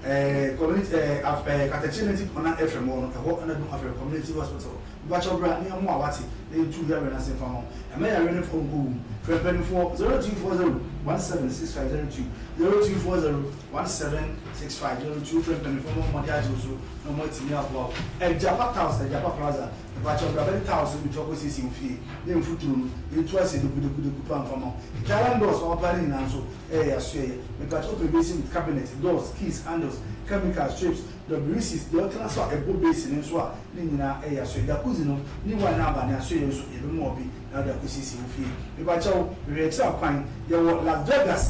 S5: ɛɛ community ɛɛ af ɛɛ Katakye Native Corner FM wɔ no, ɛhɔ na ɛbɛhu Afari Community Hospital. Mepakyɛw bra na yɛmmoa wo wate na yɛntu yareɛ no ase mfa ma wo. Ɛmma yareɛ no mfa wo nkɔ wu mu. Frɛ mpaninfoɔ 0240 176502, 0240 176502 Frɛ mpaninfoɔ ma wɔde agye wo so na wɔatumi aboa wo. Agyapa Tiles, Agyapa Plaza, mepakyɛw bra bɛde tiles no bi to akɔsiesie wo fie ne mfuturo no yɛntu aseɛ dekudeku paa mfa ma wo. Italian doors papapa no nyinaa nso ɛyɛ yɛasoɛeɛ. Mepakyɛw wopɛ basin with cabinet, doors, keys, handles, chemicals, strips, WCs, deɛ ɔtena so a ɛbɔ basin no nso a ne nyinaa yɛ asoɛ. Jacuzzi no ne wine aba ne asoɛeɛ nso yɛbɛma wo bi na wode akɔsiesie wo fie. Mepakyɛw, hwehwɛ akyiri akwan. Yɛwɔ Las Vegas,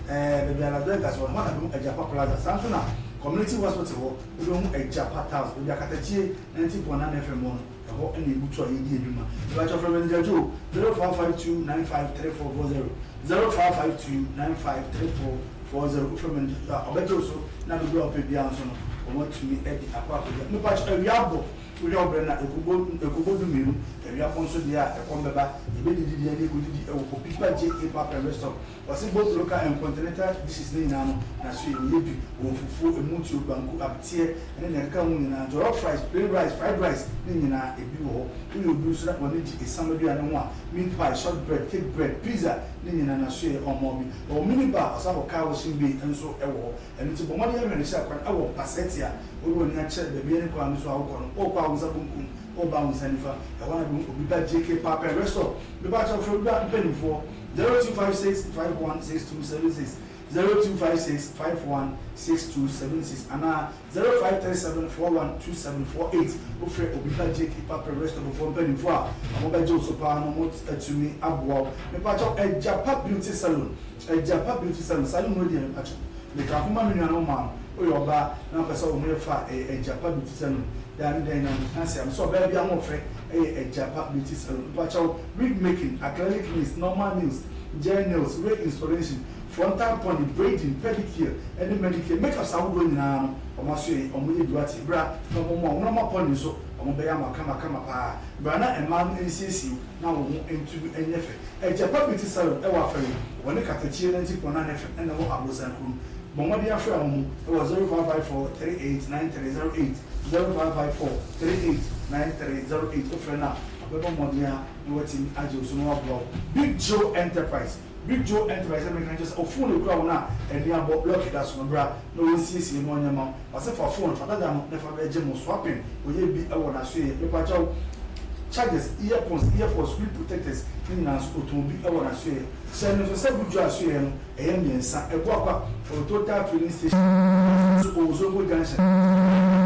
S5: ɛɛ baabi a Las Vegas wɔ no, hɔ na bɛhu Agyapa Plaza. Saa nso na Community Hospital hɔ, wobɛhu Agyapa Tiles, baabi a Katakyie 90.9 FM wɔ no, ɛhɔ na yɛbutu a yɛdi adwuma. Mepakyɛw frɛ Manager Joe, 0552 953440, 0552 953440. Wofrɛ Manager Joe a, ɔbɛgye wo so na dodoɔ a wopɛ biara nso no, wɔatumi de akɔ akɔgya. Mepakyɛw, awia abɔ. Wohwɛ wo berɛ no a, ɛkɔbɔ ɛkɔbɔ dumienu, awia bɔ nso deɛ a, ɛkɔm bɛba. Yɛbɛdidi deɛ ne yɛkɔdidi wɔ Opipa J.A. Pap and Restaurant. Wɔse both local and continental dishes no nyinaa no, na so yɛwɔ bi. Wɔwɔ fufuo, ɛmutuo, banku, abeteɛ ne deɛ ɛkeka ho nyinaa. Jollof rice, plain rice, fried rice ne nyinaa ɛbi wɔ hɔ. Woyɛ obi nso na w'ani gye esiam aduane ho a, meat pie, short bread, cake bread, pizza ne nyinaa na so yɛ ɔmɔ bi. Wɔwɔ mini bar, ɔsan wɔ car washing bay nso wɔ hɔ. Ɛno nti bɔ mmɔden hwɛ no hyɛ kwan wɔ mpasɛte a wode w'ani akyerɛ baabi ne kwan no so a wokɔ no. Worekɔ a wo nsa bonkum, woreba a wo nsa nifa. Ɛhɔ na wobɛhu obi ba JK Papen Rest Stop. Mepa kyɛw frɛ obi ba mpanimfoɔ 0256 516276, 0256 516276 anaa 0537 412748. Wofrɛ obi ba JK Papen Rest Stop foɔ mpanimfoɔ a, wɔbɛgye wo so paa na wɔatumi aboa wo. Mepa kyɛw Agyapa Beauty Salon. Agyapa beauty salon saa ne mu deɛ mepakyɛw mekamfo ma me nuanom maa no woyɛ ɔbaa na wopɛ sɛ wo ho yɛ fɛ a ɛyɛ agyapa beauty salon daa ne dan nyinaa metena ase a mesɛ ɔbaa bi ahoɔfɛ ɛyɛ agyapa beauty salon mepakyɛw wig making acrylic nails normal nails gel nails wig installation frontal pony braiding pedicure ɛne manicure makeups ahodoɔ nyinaa no wɔn aso yɛ wɔn yɛ bi wate bra na wɔn mmoa wo normal pony nso wɔn bɛyɛ ama wo kama kama paa bra na mmaa no nsiesie wo na wo ho ntumi nyɛ fɛ. Agyapa Beauty Salon wɔ Afari, wɔne Katakyie 90.9 FM na ɛwɔ Aborosan kurom. Bɔ mmɔden afrɛ wɔn wɔ 0554 389308, 0554 389308. Wofrɛ no a, ɔbɛbɔ mmɔden ara na watumi agye wo so na waboa wo. Big Joe Enterprise Big Joe Enterprise sɛ meka nkyerɛ sɛ wo phone ekura wo no a ani abɔ, lucky da so no bra na wɔnsiesie ma ɔnyɛ ma wo. Ɔse fa phone fa dada no na fa bɛgye mo swapping ɔyɛ bi wɔ n'asoɛeɛ mepakyɛw chargers earphones earpods screen protectors ne nyinaa nso ɔtɔn bi wɔ n'asoɛeɛ hyɛ no nso sɛ Buju asoɛeɛ no ɛyɛ mmiɛnsa Abuakwa ɔwɔ total filling station nso ɔwɔ Zongo junction.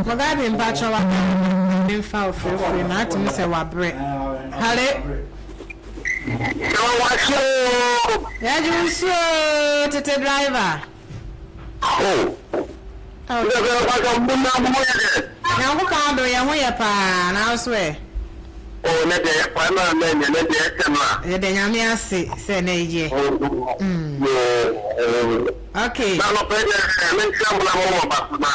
S1: Mugabe mpakyɛw waka ma me nfa wo frɛfrɛ no atumi sɛ wabrɛ hale. Yɛgye wo so oo tete driver.
S6: Oh.
S1: Nyankopɔn adom yɛn ho yɛ paa na wo so ɛ?
S6: Oh nɛ deɛ yɛ paa na nɛ nyɛ nɛ deɛ ɛkyɛ no a.
S1: Yɛda Nyame ase sɛ nɛ yɛ.
S6: Yoo.
S1: Okay.
S6: Na anɔpa yi deɛ me nkyerɛ mo na mo ma ba na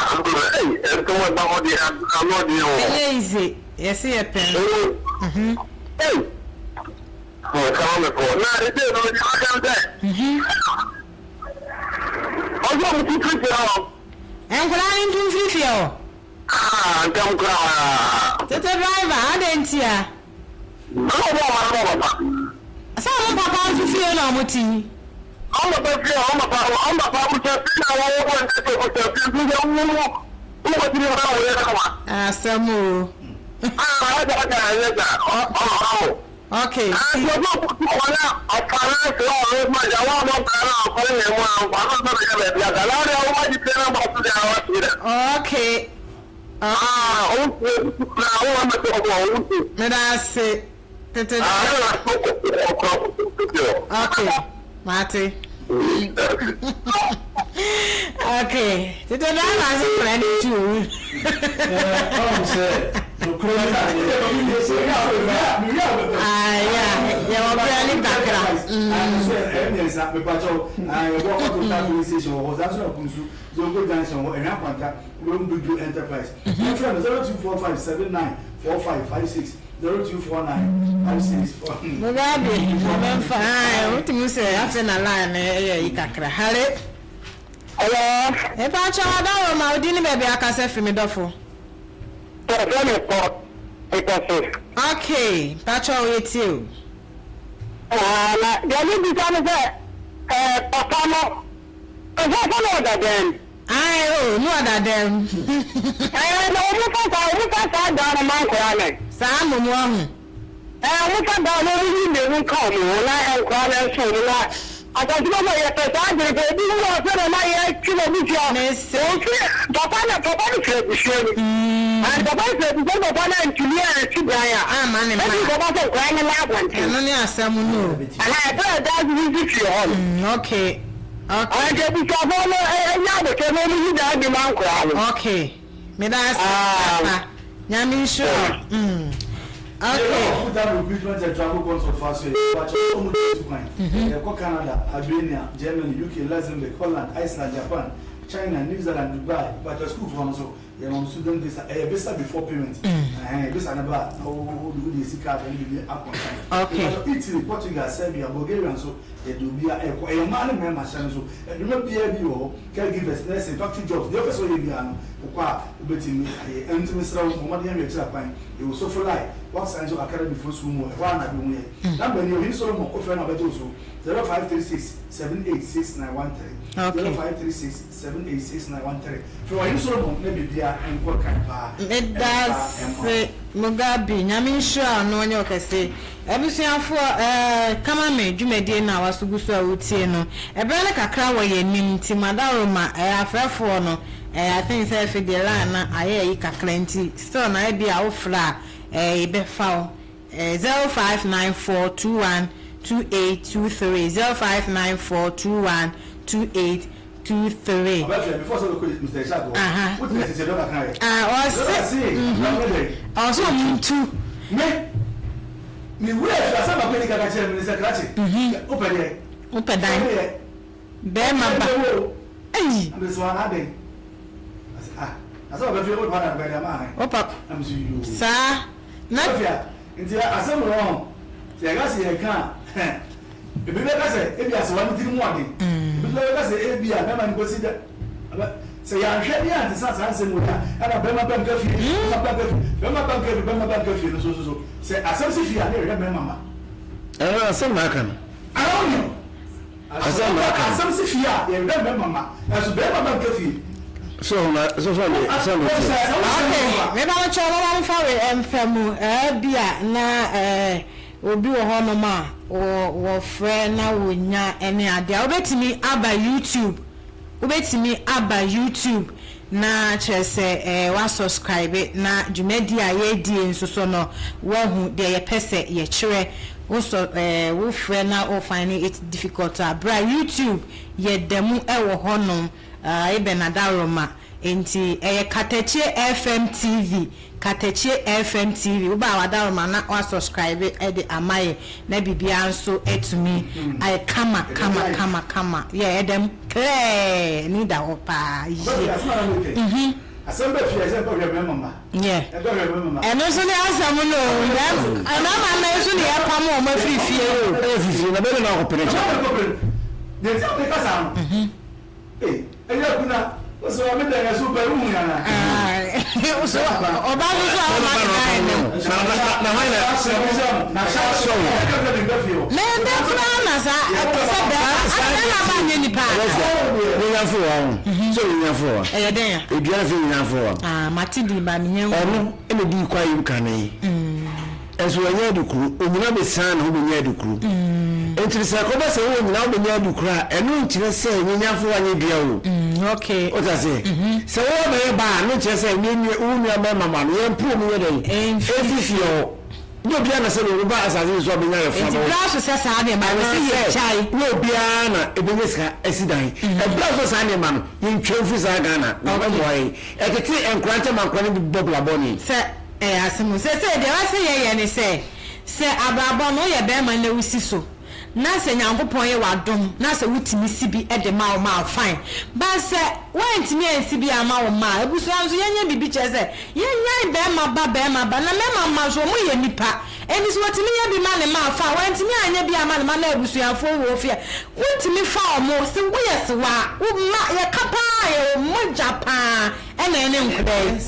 S6: ei nsɛm ɛba hɔ deɛ ano ɔden o.
S1: Ɛnyɛ easy yɛse yɛ pɛ nso.
S6: Ei. Kama me fo na ɛsɛ no deɛ ɔka sɛ. Ɔsɛ ɔmo tutu gyina hɔ.
S1: Nkwadaa no ntu mfiri fie hɔ.
S6: Ah, ntɛm koraa.
S1: Tete driver, adɛn ntia?
S6: Ɛna ɔmo ɔma no wɔ papa.
S1: Sɛ ɔmo papa nso fie na ɔmo te yi.
S6: Ɔmo papa fie, ɔmo papa, ɔmo papa abusua fie na wɔwɔ bɔ nkyɛn sɛ abusua fie nso sɛ wo wo wokɔ ti ne ba wo yɛ kama.
S1: Asɛm o.
S6: Ah, ɛda ɛda ɛnyɛ sa, ɔ ɔ ɔ.
S1: Okay.
S6: Ah, nti obi ɔkɔ tu kɔ na ɔfa na sɛ ɔno nso agya wa ɔbɔ mpaa na ɔkɔ ne mu a nkwa no nso bɛyɛ baabi asa na ɔde ɔmo agye fie na bɔ so deɛ ɔte dɛ.
S1: Okay.
S6: Ah, ɔmo fie na ɔmo ama sɛ ɔmo ɔmo fie.
S1: Meda ase. Tete
S6: Ah, ɛna so ɔkɔ ɔkɔ.
S1: Okay. Mate. Okay. Tete driver ase kura ne tu.
S5: Ɔn sɛ nokorɛ ne adeɛ.
S1: Ah, yeah. Yɛwɔ berɛ ne kakra.
S5: Mmiɛnsa mepakyɛw yɛbɔ ɔkɔto ta filling station wɔ hɔ saa nso na kunsu zongo junction wɔ ɛhwɛ akwanta wɛm dudu enterprise yɛfrɛ no 0245 79 4556 0249 56
S1: Mugabe, ɔbɛmfa ae, wotumi sɛ afei na line no ɛyɛ yi kakra. Hello.
S6: Hello.
S1: Mepakyɛw ɔdaworo ma wodi ne baabi akasa fi me dɔfo.
S6: Tɔfɛ mi kɔ ìtɔsí.
S1: Okay, mpakyɛw yɛtie o.
S6: Ah, na deɛ mi bisa no sɛ ɛɛ papa no ɛsɛ sɛ na ɔda dɛm.
S1: Ae o, ne ɔda dɛm.
S6: Ɛɛ na wɔn fa saa wɔn fa saa dan no ma nkora no.
S1: Saa mmom wahu.
S6: Ɛɛ wɔn fa dan no wɔn yi mmienu nka wɔn ho na nkora no nso wɔn na asase bɛbɔ yɛ pɛ saa adwene pɛ ebi wu ɔsɛ na ma yɛ twi na abusua.
S1: Mese.
S6: Wɔn fi papa na papa no firi abusua mu. And papa no firi abusua mu papa no antumi ansi dan a.
S1: Amma ne mma.
S6: Ɛti papa sɛ nkora no na abɔnten.
S1: Ɛno ne asɛm no o.
S6: Ɛhɛn ɛbɛrɛ dan no si fie hɔ no.
S1: Okay. Okay.
S6: Nti abusuafoɔ no nya abotire na wɔn yi dan bi ma nkwadaa no.
S1: Okay. Meda ase papa. Nyame nhyira wo. Mm. Okay.
S5: Full time recruitment and travel consult fa so yɛ wakyɛ sɛ ɔmo tu kwan. Yɛkɔ Canada, Albania, Germany, UK, Luxembourg, Holland, Iceland, Japan, China, New Zealand, Dubai. Wakyɛ sukuufoɔ no nso yɛma mo student visa. Ɛyɛ visa before payment. Ɛhɛn visa no ba a na wo wo wode esi card ne biribi akɔ nkan.
S1: Okay.
S5: Wakyɛ Italy, Portugal, Serbia, Bulgaria nso yɛde obiara ɛkɔ. Ɛyɛ mmaa ne mmarima hyɛ no nso. Adwuma biara bi wɔ hɔ. Caregivers, nursing, factory jobs, deɛ wopɛ sɛ woyɛ biara no, wokɔ a wobɛtumi ayɛ. Ɛno nti mesrɛ wo, bɔ mmɔden hwɛ akyiri akwan. Yɛwɔ Sofolai, Wax Angel Academy foɔ sukuu mu hɔ, ɛhɔ ara na abɛhu yɛn. Number nie, Ɔhene Solomon, wofrɛ no a ɔbɛgye wo so, 0536 786913,
S1: Okay.
S5: 0536 786913. Frɛ Ɔhene Solomon na biribiara nkɔ kan paa
S1: Meda
S5: ɛmfa mma wo.
S1: ase Mugabe, Nyame nhyira wo na ɔnyɛ wo kɛse. Abusuafoɔ eh, kama me dwumadie no a waso gu so a wotie no, ɛberɛ no kakra wɔ yɛn anim nti madaworoma eh, afrɛfoɔ no eh, I think sɛ afei deɛ line no ayɛ ayi kakra nti still na ebia wofrɛ a eh, yɛbɛfa wo eh, 0594 212823 0594 2128 23.
S5: Ɔbɛfrɛ before sɛ ɔbɛkɔ Mr. Ishaq hɔ.
S1: Aha.
S5: Wote sɛ sɛ dɔkta kan yɛ.
S1: Ah, ɔse.
S5: Dɔkta se, dɔkta dɛ.
S1: Ɔse ɔmo ntu.
S5: Me, me wura fi asɛm baako a edi kan ka kyerɛ me ne sɛ krakye, wopɛ deɛ?
S1: Wopɛ dan.
S5: Wopɛ deɛ?
S1: Bɛɛma ba.
S5: Wopɛ deɛ wo.
S1: Ayi.
S5: Na me sɛ ɔana adɛn? Ɔse ah, na sɛ ɔbɛfrɛ wo papa na bɛde ama ahan.
S1: Wo papa.
S5: Na me sɛ yoo.
S1: Saa. Na.
S5: Sofia, nti asɛm wɔ hɔ, sɛ yɛka sɛ yɛka a, ebi bɛka sɛ ebia sɛ wɔn tiri mu ɔden, ebi nso bɛka sɛ ebia bɛrima no kɔsi dɛ, sɛ yɛanhwɛ ne yɛantesa saa nsɛm wei a, ɛna bɛrima ba nka fie, bɛrima ba nka fie, bɛrima ba nka fie, bɛrima ba nka fie no so so so, sɛ asɛm si fie a, ne yɛhwɛ mmarima ma.
S2: Ɛno asɛm na aka no.
S5: Ana wonim?
S2: Asɛm na aka no.
S5: Asɛm si fie a, yɛhwɛ mmarima ma, ɛnso bɛrima ba nka fie.
S2: So na so so ne so ne tie.
S1: Okay, me ba kyerɛ mo ma mfa we mfa mu eh bia na eh obi wɔ hɔnom a wɔ wɔfrɛ na wonya ɛne ade a wobɛtumi aba YouTube wobɛtumi aba YouTube na kyerɛ sɛ eh wa subscribe na dwumadi a yɛredie nso so no woahu deɛ yɛpɛ sɛ yɛkyerɛ wo sɔ eh wofrɛ na wo find it difficult a bra YouTube yɛda mu ɛwɔ hɔnom. Ah ebɛn adaworoma ntsi ɛyɛ Katakyie FM TV Katakyie FM TV wo ba a w'adaworoma na wa subscribe de ama yɛ na biribiara nso atumi ayɛ kama kama kama kama yeah ɛdɛm clear ani da hɔ paa yie mhm
S5: Asɛm bɛ fie sɛ nkɔhwɛ mmarima mma.
S1: Yeah.
S5: Nkɔhwɛ mmarima mma.
S1: Ɛno nso ne asɛm no o. Mmarima mma nso ne yɛpam wɔn afiri fie o.
S2: Ɛyɛ fifie na bɛyɛ na akɔpene kyɛ.
S5: Deɛ nti a meka saa no. Ee, ɛyɛ kuna. Wosɛ wa meda yɛ so pɛ wohu yana.
S1: So ɔba no so a ɔma ne dan no.
S2: Na hwan na
S5: sɔ wo.
S1: Na ɛbɛ koraa na saa sɛ bɛrima bɛrima ba nyɛ nipa a.
S2: Nyanyafo wa ho. Sɛ nyanyafo wa.
S1: Ɛyɛ dɛn a.
S2: Edua sɛ nyanyafo wa.
S1: Ah mate di ba menya hu.
S2: Ɔno ɛna di kwa yim kane. Nso wanya adukuru, onyina besian ne ho benya adukuru. Enti sɛ ɛkɔba sɛ wowɔ nyina wobenya adukuru a, ɛno nkyerɛ sɛ nyenyafo anyɛ dua o. Wote aseɛ? Sɛ wowɔ bɛyɛ ba a, ɛno nkyerɛ sɛ wo nua mmarima ma no, yɛmpo wɔn nyɛ dɛn? Mfi fie hɔ. Nyɛ obiara na sɛdeɛ woba asase yi so a bɛnya ayɔfoɔ
S1: Enti
S2: abɛwo.
S1: berɛ aso sɛ saa nneɛma no, ɛsɛ
S2: Anaasɛ
S1: yɛgyae.
S2: nyɛ obiara na ɛbɛnya sika asi dan. Ɛberɛ aso sɛ saa nneɛma no, yɛntwa mfiri saa Ghana na ɛmmoa yɛn. Ɛtete nkwadaa ntam ma nkwadaa no bi bɔ bra bɔne.
S1: Sɛ Ɛyɛ asɛm o. Seesei deɛ ɛwɔ sɛ yɛyɛ ne sɛ, sɛ abrabɔ no woyɛ barima na wosi so, na sɛ Nyankopɔn yɛ wo adom na sɛ wotumi si bi de ma wo mma a, fine. But sɛ woantumi ansi bi amma wo mma a, abusua nso yɛnyɛ biribi kyerɛ sɛ yɛnnyae barima ba barima ba. Na mmarima mma nso wɔyɛ nnipa. Enti sɛ wɔtumi yɛ bi ma ne mma a, fine. Wantumi anyɛ bi amma ne mma na abusuafoɔ wɔ fie a, wotumi fa wɔn. Sɛ woyɛ sewaa, wo mma, yɛka paa a, yɛwɔ mogya paa na ɛne nkwadaa yi.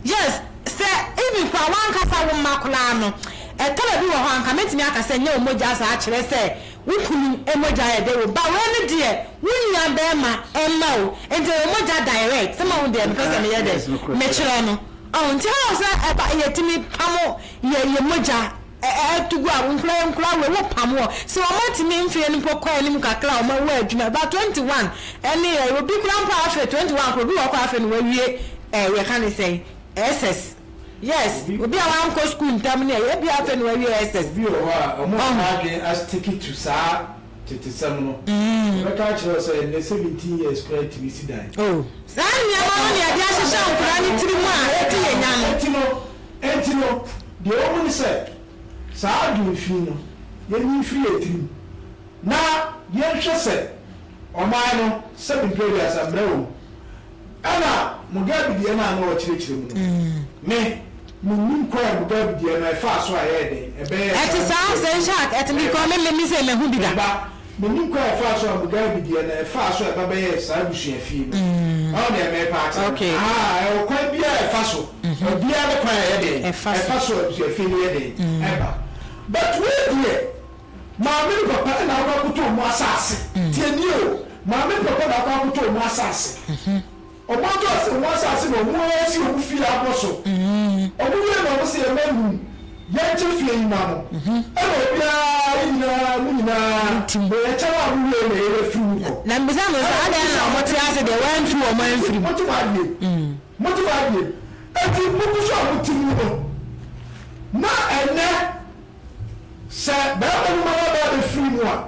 S1: Yes, sɛ even koraa w'ankasa wo mma koraa no, ɛtɔ da bi wɔ hɔ a nka mɛtumi aka sɛ nyɛ wo mogya saa kyerɛ sɛ wo kunu mogya yɛ dɛ wɔ mu, but wei no deɛ wo nua bɛɛma mma o, nti ɛyɛ mogya direct, sɛ moahu deɛ mepɛ sɛ meyɛ dɛn mekyerɛ no, ɔho nti how sɛ ɛba yɛtumi pamo yɛ yɛ mogya ɛto gu a nkora nkora wei wo pam wɔ sɛ wɔn atumi mfeɛ no mpo kɔ anim kakra a wɔn awɔ adwuma about 21 ɛne ɛ obi kora mpo afei 21 kora obi wɔ kɔ afei no wawie ɛ yɛka ne sɛn SS yes obi a wankɔ school ntam ne ɛyɛ ebi afei no wawie SS.
S3: Obi wɔ hɔ a wɔn a wɔn adwene astiki to saa tetesɛm no wɔbɛka akyerɛ wo sɛ ɛnnɛ 17 years koraa tumi si dan.
S1: Oh saa nneɛma no na yɛde ahyehyɛ nkora no tiri mu a ɛdi yɛn nya no.
S3: Enti no Enti no, deɛ ɛwɔ mu ne sɛ, saa adwene fi no, yɛnyi mfiri yɛn tirim, na yɛnhwɛ sɛ ɔman no, sɛbi mprɛ aduasa, mmara wɔ mu. Ɛna Mugabe deɛ no a na ɔrekyerɛkyerɛ mu no, me, mennim kwan a Mugabe deɛ no ɛfaa so a ɛyɛɛ dɛn, ɛbɛyɛɛ
S1: Ɛte
S3: saa
S1: saa, sɛ nhyɛ a, ɛte, because me, me, me sɛ mahu bi da.
S3: Me ba, Mennim kwan a ɛfaa so a Mugabe deɛ no ɛfaa so a ɛba bɛyɛɛ saa abusuafie no. Wahu deɛ merepa akyerɛ no? Ahaa, ɛwɔ kwan biara a ɛfa so. Obiara ne kwan a ɛyɛ dɛn? Ɛfa so a abusuafie no yɛ dɛn? Ɛba. But wei deɛ, maame ne papa na akɔ akɔtɔ wɔn asase. Tie nie o, maame ne papa na akɔ akɔtɔ wɔn asase. Ɔmo atɔ ase ɔmo asaase na ɔmo ara asi ɔmo fie abɔ so. Ɔmo wiei na ɔmo se yɛn mma num, yɛnkyɛ fie yi ma mo. Ɛna obiara, yɛn nyinaa, mo nyinaa, mo yɛkyɛ ma mo wiei na yɛbɛfiri mu kɔ.
S1: Na mebisa mo sɛ, adɛn na ɔmo te ase deɛ wɔamfi wɔn amfiri mu?
S3: Mote mo adeɛ mu, mote mo adeɛ mu. Enti mogu so a mote mu no, na ɛnnɛ Sɛ barima no mma no aba abɛfiri mu a,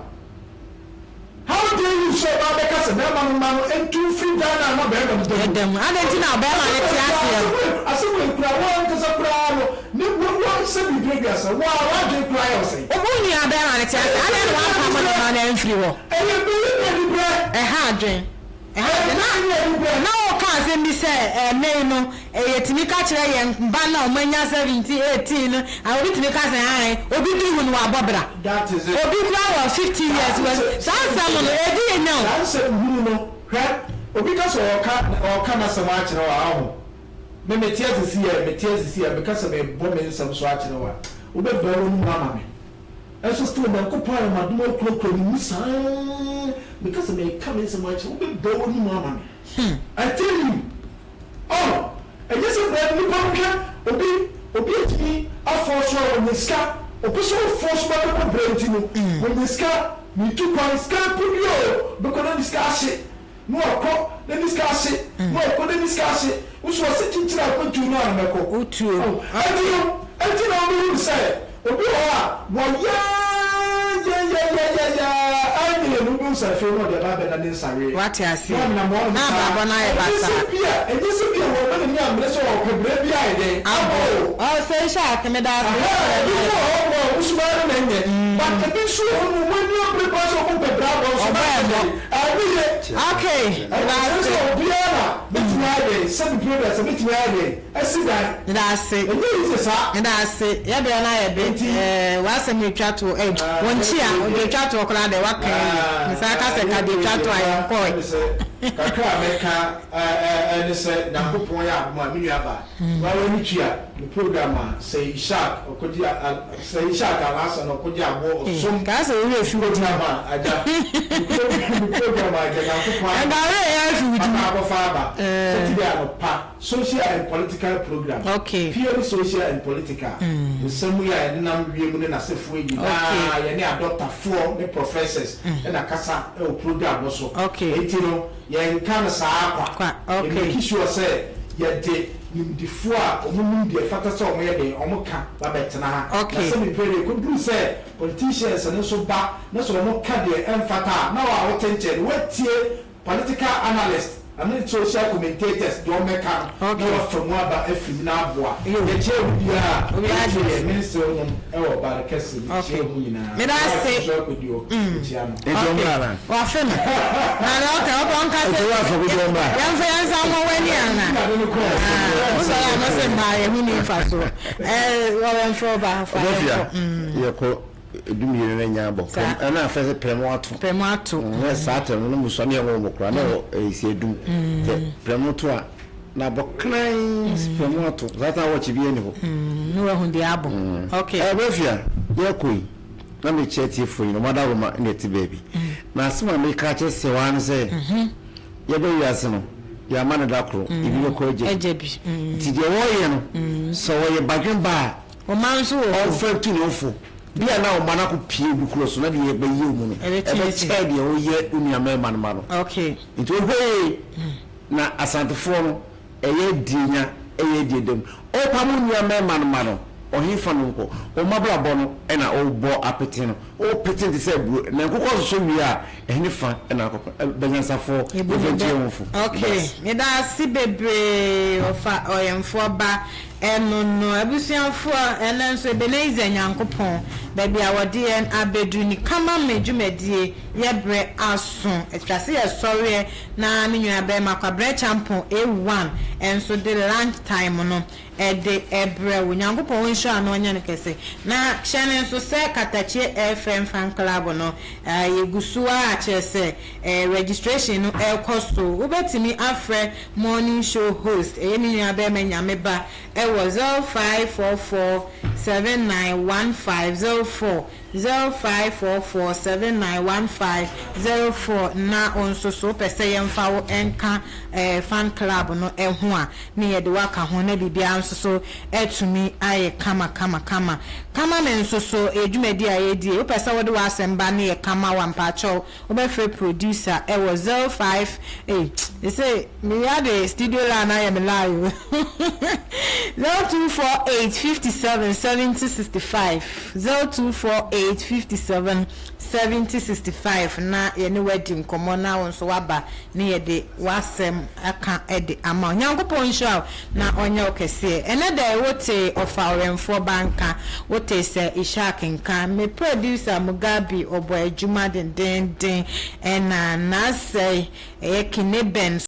S3: how dare you sɛ ɔbaa bɛka sɛ barima no mma no ntu mfiri dan no a na barima no da mu.
S1: Da mu. Adɛn nti na ɔbarima no te aseɛ no?
S3: Asɛm wei koraa, wo ankasa koraa no, ne wo wo sɛ biribi aduasa, wo ara w'adwene koraa yɛ wo sɛn?
S1: Wo nua barima no te aseɛ, adɛn na wampamo ne mma no amfiri hɔ?
S3: Ɛyɛ barima anibrɛ.
S1: Ɛha adwene. Ɛha na woka asɛm bi sɛ ɛnnɛ yi no yɛtumi ka kyerɛ yɛn mma no a wɔanya 17, 18 no, obi tumi ka sɛ ae, obi duru hu no wabɔ bra. Obi koraa wɔ 15 years wɔ saa nsɛm no ɛdi yɛn nya o.
S3: Saa nsɛm hunu no, hwɛ, obi ka sɛ ɔreka ɔreka n'asɛm akyerɛ wo a, ɔho, me mete ase si ɛ, mete ase si ɛ, meka sɛ merebɔ me nsɛm so akyerɛ wo a, wobɛbua w'anom ama me. Nso still Nyankopɔn ayɛ m'adom akurakura me mu saa meka sɛ meka me nsɛm akyerɛ wo bɛbɔ w'anim ama me I tell you oh ɛnyɛ sɛ brɛ nipa no hwɛ obi obi atumi afɔɔ so a wɔnya sika ɔpɛ sɛ ɔfɔɔ so ba bɛbɔ brɛ nti no wɔnya sika metu kwan sika mpo deɛ o bɛkɔ na ne sika ahye Na wakɔ na ne sika ahye, na wakɔ na ne sika ahye. Wo so ɔse kyikyiri akwantuo no a na mɛkɔ.
S1: Wotuo.
S3: Oh, ɛnti no, ɛnti na wobɛhunu sɛ obi wɔ hɔ a wɔyɛ yɛyɛyɛyɛyɛ anyɛ no wobɛhu sɛ afei na ɔde aba abɛda ne nsaweɛ.
S1: Wate aseɛ.
S3: Na ɔnam hɔ nom
S1: Na
S3: saa.
S1: abrabɔ no ayɛ
S3: Ɛnyɛ
S1: basaa.
S3: sɛ bi a, ɛnyɛ sɛ bi a wɔma n'ani ammere sɛ ɔpɛ berɛ bi ayɛ dɛn abɔ o.
S1: Ɔ, sɛ nhyɛ ase, meda ase.
S3: Ɛhɛɛ, ebi nso wɔ hɔ nom a wɔn suban no na ɛnyɛ. But ebi nso wɔ hɔ nom wɔn ani abere paa sɛ wɔpɛ berɛ abɔ nso na
S1: Ɔbɔ
S3: ayɛ
S1: ɛmmɔ.
S3: dɛn. Ɛno ye.
S1: Okay,
S3: Ɛno kyerɛ sɛ
S1: medase.
S3: obiara na betumi ayɛ dɛn? Sɛ mepere dɛ sɛ metumi ayɛ dɛn asi dan.
S1: Medase.
S3: Ɛnyɛ easy saa.
S1: Medase. Yɛ berɛ no ayɛ be.
S3: Enti.
S1: Ɛɛ w'asɛm retwa toɔ ɛɛ
S3: Ah,
S1: wo nkyea
S3: yɛ
S1: deɛ etwa toɔ koraa deɛ waka awie.
S3: Ah,
S1: Mesan ka sɛ
S3: yɛ
S1: ka deɛ etwa toɔ a
S3: yɛ
S1: yɛnkɔɔe.
S3: ɛne sɛ. Kakra a mɛka ne sɛ Nyankopɔn yɛ adom a me nua baa woa w'ani tua me program a Sir Ishaq ɔkɔgye Sir Ishaq Alhassan ɔkɔgye aboɔ ɔsom
S1: Kaa sɛ wo werɛ fi wo din.
S3: program a agya me program a agya Nyankopɔn
S1: Ɛnka
S3: adom
S1: wo werɛ yɛ afi wo din.
S3: akɔ akɔfa aba Saturday anɔpa Social and political program
S1: Okay.
S3: Purely social and political Nsɛm yi a ɛnenam wiem ne n'asefoɔ yi nyinaa
S1: Okay.
S3: yɛne adɔktafoɔ ne professors na kasa wɔ program no so.
S1: Okay.
S3: Enti no yɛnka no saa kwa.
S1: Kwa, okay.
S3: Yɛ make sure sɛ yɛde nimdifoɔ a wɔnim deɛ ɛfata sɛ wɔyɛ den wɔka ba bɛtena ha.
S1: Okay.
S3: Na sɛ mepɛ deɛ ɛkɔduru sɛ politicians no nso ba na sɛ wɔka deɛ ɛmfata a na wo a wote nkyɛn no woatie Political analysts ne social commentators deɛ wɔmmɛka no na wɔafa mu aba afiri mu na aboa. Yɛkyia obi biara a ɔtie yɛn. Me nsew nom wɔ Bare Kɛse, mekyia wɔn nyinaa.
S1: Meda
S3: Me
S1: ase.
S3: wife nso akɔdi hɔ, mekyia no.
S2: Nti ɔmmra anaa?
S1: Wafe no. Na deɛ ɔka ɔpɛ ɔnka sɛ
S2: Nti woafa kɔdi ɔmmra?
S1: Yɛmfa yɛn nsa mmɔ w'ani anaa?
S3: Nti na de no kɔɔ.
S1: Ah, wosɔre a mo se mmaa yɛn ho ni mfasoɔ. Ɛɛ wɔbɛmfrɛ wo ba fa
S2: Ɔbɛfia
S1: yɛnkɔ.
S2: yɛkɔ dumienu no nya abɔ
S1: Saa.
S2: Prɛm ɛna afɛ sɛ prɛm ato.
S1: Prɛm ato.
S2: Na saa tɛm no na musua ne ɛwɔ wɔn koraa na ɛwɔ ɛsi edum. Sɛ prɛm to a na abɔ kran prɛm ato saa ta wɔkye bi ɛni hɔ.
S1: Ne wahu deɛ abɔ. Okay.
S2: Ɛbɛfia yɛkɔ yi na mekyerɛ tiefoɔ nyina ɔmo adaworoma na ɛte baabi. Na asɛm a meka akyerɛ Sewaa ne sɛ yɛba wiase no yɛama no da koro ebi bɛkɔ agya bi. Nti deɛ wɔyɛ no sɛ ɔyɛ badwemba a
S1: Ɔman nso wɔ hɔ.
S2: Ɔmfa ntu ne ho fo. Bi a na wo mma no akɔpue obi kuro so na deɛ ɛbɛyɛ wo mu no, ɛbɛkyɛn deɛ woyɛ wo nua mmarima no mma no. Nti wohwɛ yie na Asantefoɔ no, ɛyɛ die nya, ɛyɛ die da mu. Wopam wo nua mmarima no mma no, ɔhefa no nkɔ? Wo mma abrabɔ no na wobɔ apete no. Wopete no te sɛ aburo. Na nkokɔ sosɔ wie a, ɛhene fa na akɔpɛ? Banyansafoɔ, yɛmfa ntu yɛn ho fo.
S1: Okay, meda ase bebree ɔfa ɔyɛnfoɔ ba Ɛno no, abusuafoɔ, ɛnnɛ nso Ebenezer Nyankopɔn, baabi a wɔde yɛn abɛduru ni, ka ma me dwumadie yɛ berɛ aso, ɛtwa sɛ yɛsɔreɛ na me nua barima Kwabrɛ Kyampong A1 nso de lunch time no de brɛ wo. Nyankopɔn ɔnhyira no ɔnyɛ no kɛse. Na hyɛ no nso sɛ Katakyie FM Fan Club no, yɛgu so ara kyerɛ sɛ registration no rekɔ so. Wobɛtumi afrɛ Morning show host ɛyɛ me nua bɛɛma Nyame ba ɛwɔ 0544 791504, 0544 791504 na wo nso so wopɛ sɛ yɛmfa wo nka eh fan club no ho a ne yɛde wo aka ho na biribiara nso so atumi ayɛ kama kama kama kama me nso so yɛ dwumadi a yɛdie wopɛ sɛ wode w'asɛm ba ne yɛ kama wo a mpakyɛw Wobɛfrɛ producer ɛwɔ 05 ei sesei me ade studio line ayɛ me line o 0248 57 70 65 0248 57 70 65 na yɛne wo adi nkɔmmɔ na wo nso woaba ne yɛde w'asɛm aka de ama wo. Nyankopɔn nhyira wo Na ɔnyɛ wo kɛseɛ. Ɛnɛ da yi wo tee ɔfa ɔwɛnfoɔ ba nka, wo tee sir Ishaq nka, me producer Mugabe ɔbɔ adwuma dendeenden ɛna n'asɛe ɛyɛ Kine Ben.